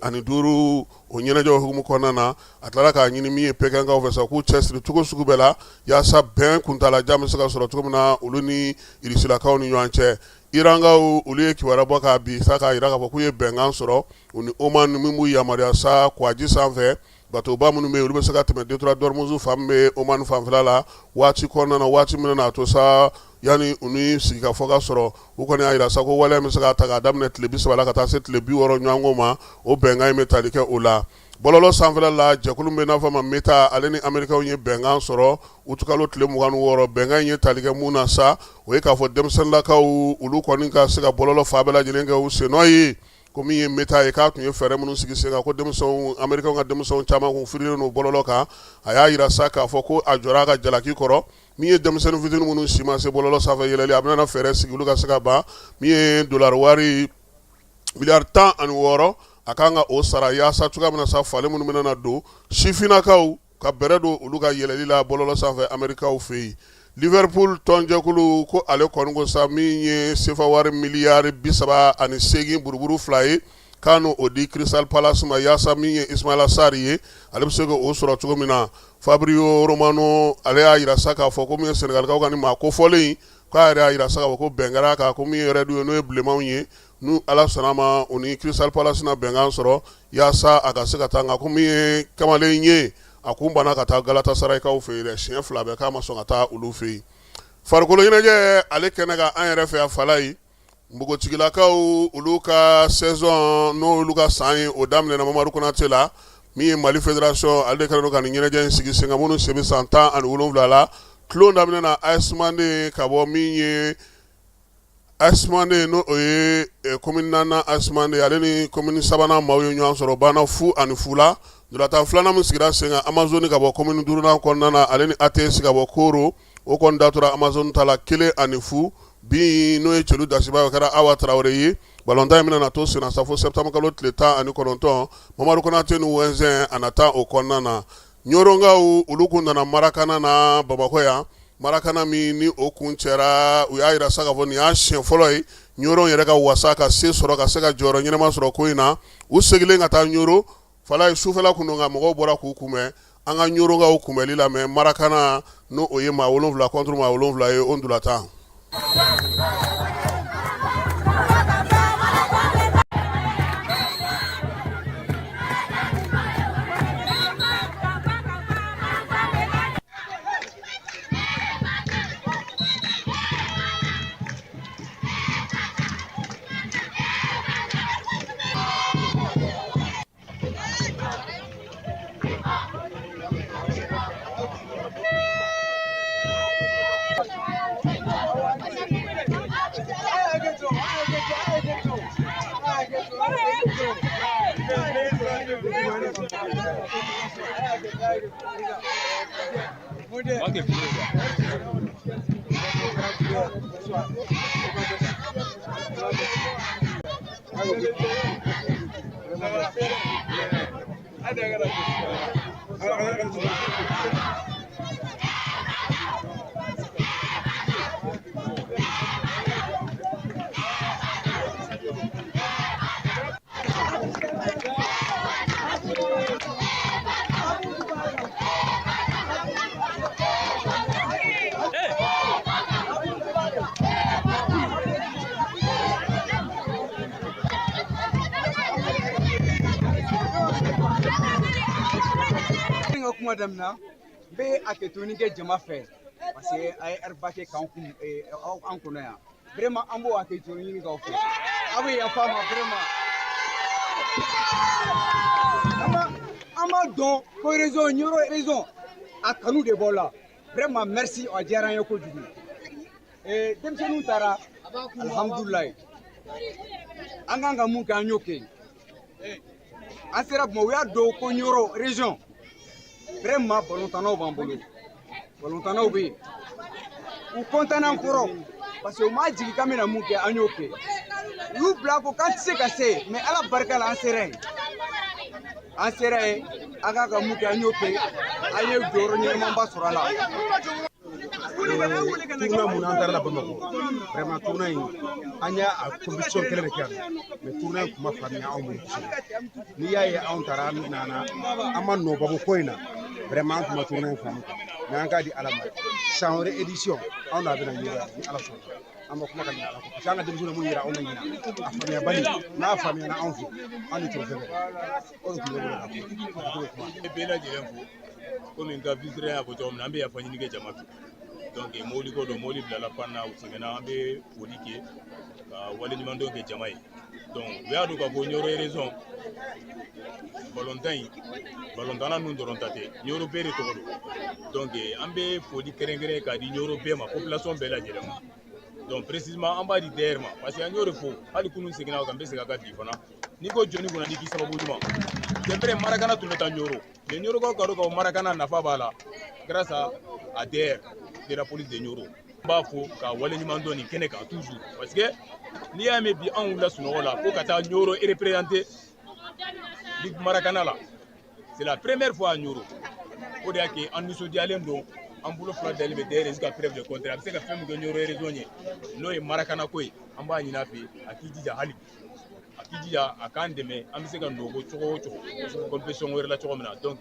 o ɲɛnajɛ hukumu kɔnɔna na. A tilara k'a ɲini min ye Pékinkaw fɛ sa k'u cɛsiri cogo sugu bɛɛ la yaasa bɛn kuntaalajan bɛ se ka sɔrɔ cogo min na olu ni Rusilakaw ni ɲɔgɔn cɛ. Irankaw olu ye kibaruya bɔ k'a bi sa k'a jira k'a fɔ k'u ye bɛnkan sɔrɔ u ni Oman min b'u yamaruya sa kwaji sanfɛ Batoba minnu bɛ yen olu bɛ se ka tɛmɛ détroit d'Ormuz fan min bɛ Oman fanfɛla la waati kɔnɔna na waati min n'a to sa yanni u ni sigikafɔ ka sɔrɔ. U kɔni y'a jira sa ko waleya bɛ se ka ta k'a daminɛ tile 30 la ka taa se tile 60 ɲɔgɔn ma, o bɛnkan in bɛ tali kɛ o la. Bɔlɔlɔ sanfɛla la, jɛkulu min bɛ n'a fɔ ma Meta, ale ni Amerikaw ye bɛnkan sɔrɔ utikalo tile 26. Bɛnkan in ye tali kɛ mun na sa, o ye k'a fɔ denmisɛnninlakaw olu kɔni ka se ka bɔlɔlɔ fan bɛɛ lajɛlen kɛ u sennɔ ye. Ko min ye Meta ye k'a tun ye fɛɛrɛ minnu sigi sen kan ko denmisɛnw Amerikaw ka denmisɛnw caman kun firilen don bɔlɔlɔ kan. A y'a jira sa k'a fɔ ko a jɔra a ka jalaki kɔrɔ. Min ye denmisɛnnin fitinin minnu si ma se bɔlɔlɔ sanfɛ yɛlɛli, a bɛna fɛɛrɛ sigi olu ka se ka ban. Min ye dolari wari miliyari 16 a kan ka o sara yaasa cogoya min na sa falen minnu bɛna na don sifinnakaw ka bɛrɛ don olu ka yɛlɛli la bɔlɔlɔ sanfɛ Amerikaw fɛ yen. Liverpool tɔnjɛkulu ko ale kɔni ko sa min ye sefa wari miliyari 38 buruburu 2 ye k'a n'o di Crystal Palace ma yaasa min ye Ismaila Sarr ye ale bɛ se k'o sɔrɔ cogo min na. Fabrizio Romano ale y'a jira sa k'a fɔ ko min ye Senegalikaw ka nin maa kofɔlen in k'a yɛrɛ y'a jira sa k'a fɔ ko bɛn kɛra a kan ko min ye Reds ye n'o ye bilenmanw ye n'u Ala sɔnna ma u ni Crystal Palace na bɛnkan sɔrɔ yaasa a ka se ka taa. Nka ko min ye kamalen ye A kun banna ka taa Galatasaraykaw fɛ yen dɛ, siɲɛ fila bɛɛ k'a ma sɔn ka taa olu fɛ yen. Farikolo ɲɛnajɛ ale kɛnɛ kan an yɛrɛ fɛ yan Falayi, npogotigilakaw olu ka saison n'olu ka san ye o daminɛna Mamadu Konate la, min ye Mali fédération ale de kɛlen don ka nin ɲɛnajɛ in sigi sen kan minnu sen bɛ san 17 la. Tulon daminɛna AS Manden ka bɔ min ye AS Manden n'o ye commune naaninan AS Manden ale ni commune sabanan maaw ye ɲɔgɔn sɔrɔ banna 0-0 la. Ntolatan filanan min sigira sen kan Amazone ka bɔ commune duurunan kɔnɔna na ale ni ATS ka bɔ Koro o kɔni datura Amazone ta la 1-0. Bi n'o ye celu dasiba o kɛra Awa Tarawele ye. Balontan in bɛna na to senna sa fo septembre kalo tile 19 Mamadu Konate ni Wɛnzɛn a na taa o kɔnɔna na. Ɲɔrɔnkaw olu kun nana Marakana na Bamakɔ yan. Marakana min ni o kuncɛra u y'a jira sa k'a fɔ nin y'a siɲɛ fɔlɔ ye Ɲɔrɔ yɛrɛ ka wasa ka se sɔrɔ ka se ka jɔyɔrɔ ɲɛnama sɔrɔ ko in na. U seginnen ka taa Ɲɔrɔ Falayi sufɛla kun don nka mɔgɔw bɔra k'u kunbɛn. An ka Ɲɔrɔnkaw kunbɛnli lamɛn Marakana n'o o ye maa 7 contre maa 7 ye o ntolatan. N ka kuma daminɛ n bɛ hakɛtoni kɛ jama fɛ parce que a ye heure ba kɛ k'an kun an kɔnɔ yan vraiment an b'o hakɛtoni ɲini k'aw fɛ aw bɛ yafa an ma vraiment an b'a dɔn ko région Ɲɔrɔ région a kanu de b'aw la vraiment merci a diyara an ye kojugu. Denmisɛnninw taara alihamudulilayi an kan ka mun kɛ an y'o kɛ an sera Bamakɔ u y'a dɔn ko Ɲɔrɔ région vraiment balontannaw b'an bolo balontannaw bɛ yen u kɔntanna an kɔrɔ parce que u m'a jigi k'an bɛna mun kɛ an y'o kɛ u y'u bila ko k'an tɛ se ka se mais ala barika la an sera yen an sera yen an kan ka mun kɛ an y'o kɛ an ye jɔyɔrɔ ɲɛnamaba sɔrɔ a la. Tournoi mun an taara la Bamakɔ vraiment tournoi in an y'a compétition kelen de kɛ yan mais tournoi in kun ma faamuya anw bolo kosɛbɛ n'i y'a ye anw taara an nana an ma nɔ bɔ ko in na vraiment an tun ma tournoi in faamu mais an k'a di Ala ma san wɛrɛ édition anw n'a bɛna ɲɛ ni Ala sɔnna an ma kuma ka ɲɛ Ala kɔ parce que an ka denmisɛnninw mun yira anw na ɲina a faamuyabali n'a faamuyana anw fɛ an ni trophée bɛ o de tun bɛ ne bolo k'a fɔ kuma. Ne bɛɛ lajɛlen fo komi n ka vice-président y'a fɔ cogo min na an bɛ yafa ɲini kɛ jama fɛ donc mobili ko don mobili bilala panne na u sɛgɛnna an bɛ foli kɛ ka waleɲumandɔn kɛ jama ye donc u y'a dɔn k'a fɔ Ɲɔrɔ région balontan in balontanna ninnu dɔrɔn ta tɛ Ɲɔrɔ bɛɛ de tɔgɔ don donc an bɛ foli kɛrɛnkɛrɛn k'a di Ɲɔrɔ bɛɛ ma population bɛɛ lajɛlen ma donc précisément an b'a di DR ma parce que an y'o de fɔ hali kunun seginna o kan n bɛ segin a kan bi fana n'i ko jɔni kunna n'i k'i sababu ɲuman c'est vrai Marakana tun bɛ taa Ɲɔrɔ mais Ɲɔrɔkaw ka dɔn k'a fɔ Marakana nafa b'a la grâce à DR de la police de Ɲɔrɔ n b'a fɔ ka waleɲuman dɔn nin kɛnɛ kan toujours parce que n'i y'a mɛn bi anw wulila sunɔgɔ la ko ka taa Ɲɔrɔ représenter Ligue Marakana la c'est la première fois à Ɲɔrɔ o de y'a kɛ an nisɔndiyalen don an bolo fila dalen bɛ DR jusqu'à preuve du contraire a bɛ se ka fɛn min kɛ Ɲɔrɔ région ye n'o ye Marakana ko ye an b'a ɲini a fɛ a k'i jija hali bi a k'i jija a k'an dɛmɛ an bɛ se ka nɔ bɔ cogo o cogo compétition wɛrɛ la cogo min na donc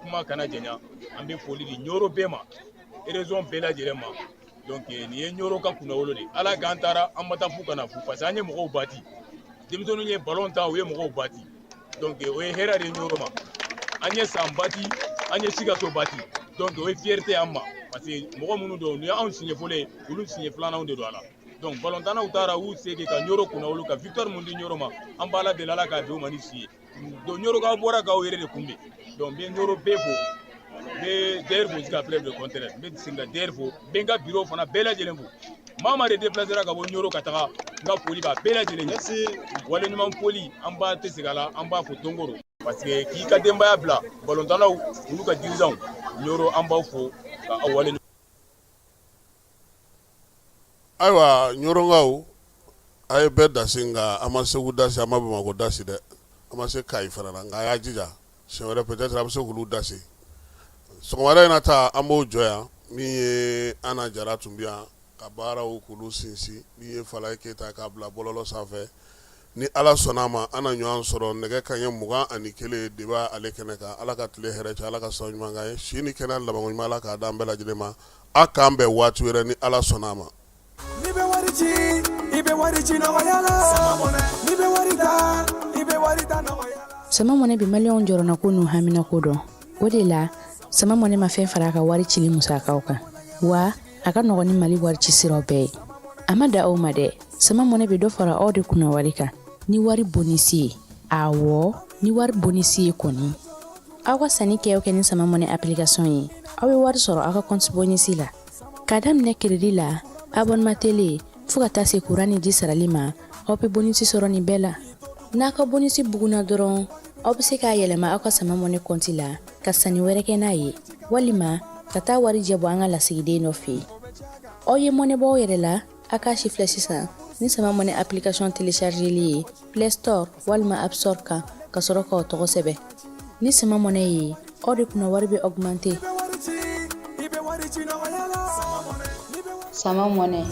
kuma kana janya an bɛ foli di Ɲɔrɔ bɛɛ ma région bɛɛ lajɛlen ma donc nin ye Ɲɔrɔ ka kunnawolo de ala k'an taara an ma taa fu ka na fu parce que an ye mɔgɔw bati denmisɛnninw ye ballon ta u ye mɔgɔw bati donc o ye hɛrɛ de ye Ɲɔrɔ ma an ye san bati An ye Sikaso battre, donc o ye fierté an ma, parce que mɔgɔ minnu don, nin ye anw siɲɛ fɔlɔ ye, olu siɲɛ filananw de don a la. Donc balontannaw taara u se kɛ ka Ɲoro kunna wolo, ka victoire mun di Ɲoro ma, an b'Ala deli, Ala k'a bɛn u ma ni si ye. Donc Ɲorokaw bɔra k'aw yɛrɛ de kunbɛn. Donc n bɛ Ɲoro bɛɛ fo, n bɛ DR fo jusqu'à preuve de contraire, n bɛ segin ka DR fo, n bɛ n ka bureau fana bɛɛ lajɛlen fo. Maa maa de déplacera ka bɔ Ɲoro ka taga, n ka foli b'a bɛɛ lajɛlen ye. Waleɲuman foli, an b'a tɛ segin a la, an b'a fɔ don o don, parce que k'i ka denbaya bila, balontannaw, olu ka dirigeants, Ɲoro, an b'aw fo ka aw wale. Ayiwa, Ɲɔrɔnkaw, a ye bɛɛ dasi, nka an ma Segu dasi, an ma Bamakɔ dasi dɛ, an ma se Kayi fana na, nka a y'a jija, siɲɛ wɛrɛ peut-être a bɛ se k'olu dasi. Sɔgɔmada in na ta, an b'o jɔ yan. Min ye Ana Jara tun bɛ yan ka baaraw k'olu sinsin, min ye Falaye Keyita k'a bila bɔlɔlɔ sanfɛ. Ni Ala sɔnna a ma, an na ɲɔgɔn sɔrɔ nɛgɛ kanɲɛ 21 débat ale kɛnɛ kan. Ala ka tile hɛrɛ cɛ, Ala ka san ɲuman k'an ye, si ni kɛnɛya labanko ɲuman, Ala k'a d'an bɛɛ lajɛlen ma. A k'an bɛn waati wɛrɛ ni Ala sɔnna a ma. N'i bɛ wari ci, i bɛ wari ci nɔgɔya la. N'i bɛ wari ta, i bɛ wari ta nɔgɔya la. Sama Mɔnɛ bɛ Maliyɛnw jɔrɔnako n'u haminako dɔn. O de la, Sama Mɔnɛ ma fɛn fara a ka wari cili musakaw kan, wa a ka nɔgɔn ni Mali wari ci siraw bɛɛ ye. A ma da aw ma dɛ, Sama Mɔnɛ bɛ dɔ fara aw de kunna wari kan ni wari bonisi ye. Awɔ, ni wari bonisi ye kɔni. Aw ka sanni kɛ o kɛ ni Sama Mɔnɛ application ye, aw bɛ wari sɔrɔ aw ka compte bonisi la. K'a daminɛ crédit la, abonnement télé, fo ka taa se courant ni ji sarali ma, aw bɛ bonisi sɔrɔ nin bɛɛ la. N'a ka bonisi bugunna dɔrɔn, aw bɛ se k'a yɛlɛma aw ka Sama Mɔnɛ compte la ka sanni wɛrɛ kɛ n'a ye, walima ka taa wari jɛ bɔ an ka lasigiden dɔ fɛ yen. Aw ye mɔnɛ bɔ aw yɛrɛ la, a k'a si filɛ sisan ni Sama Mɔnɛ application téléchargeli ye Play Store walima App Store kan, ka sɔrɔ k'aw tɔgɔ sɛbɛn. Ni Sama Mɔnɛ ye, aw de kunna wari bɛ augmenter. Sama Mɔnɛ.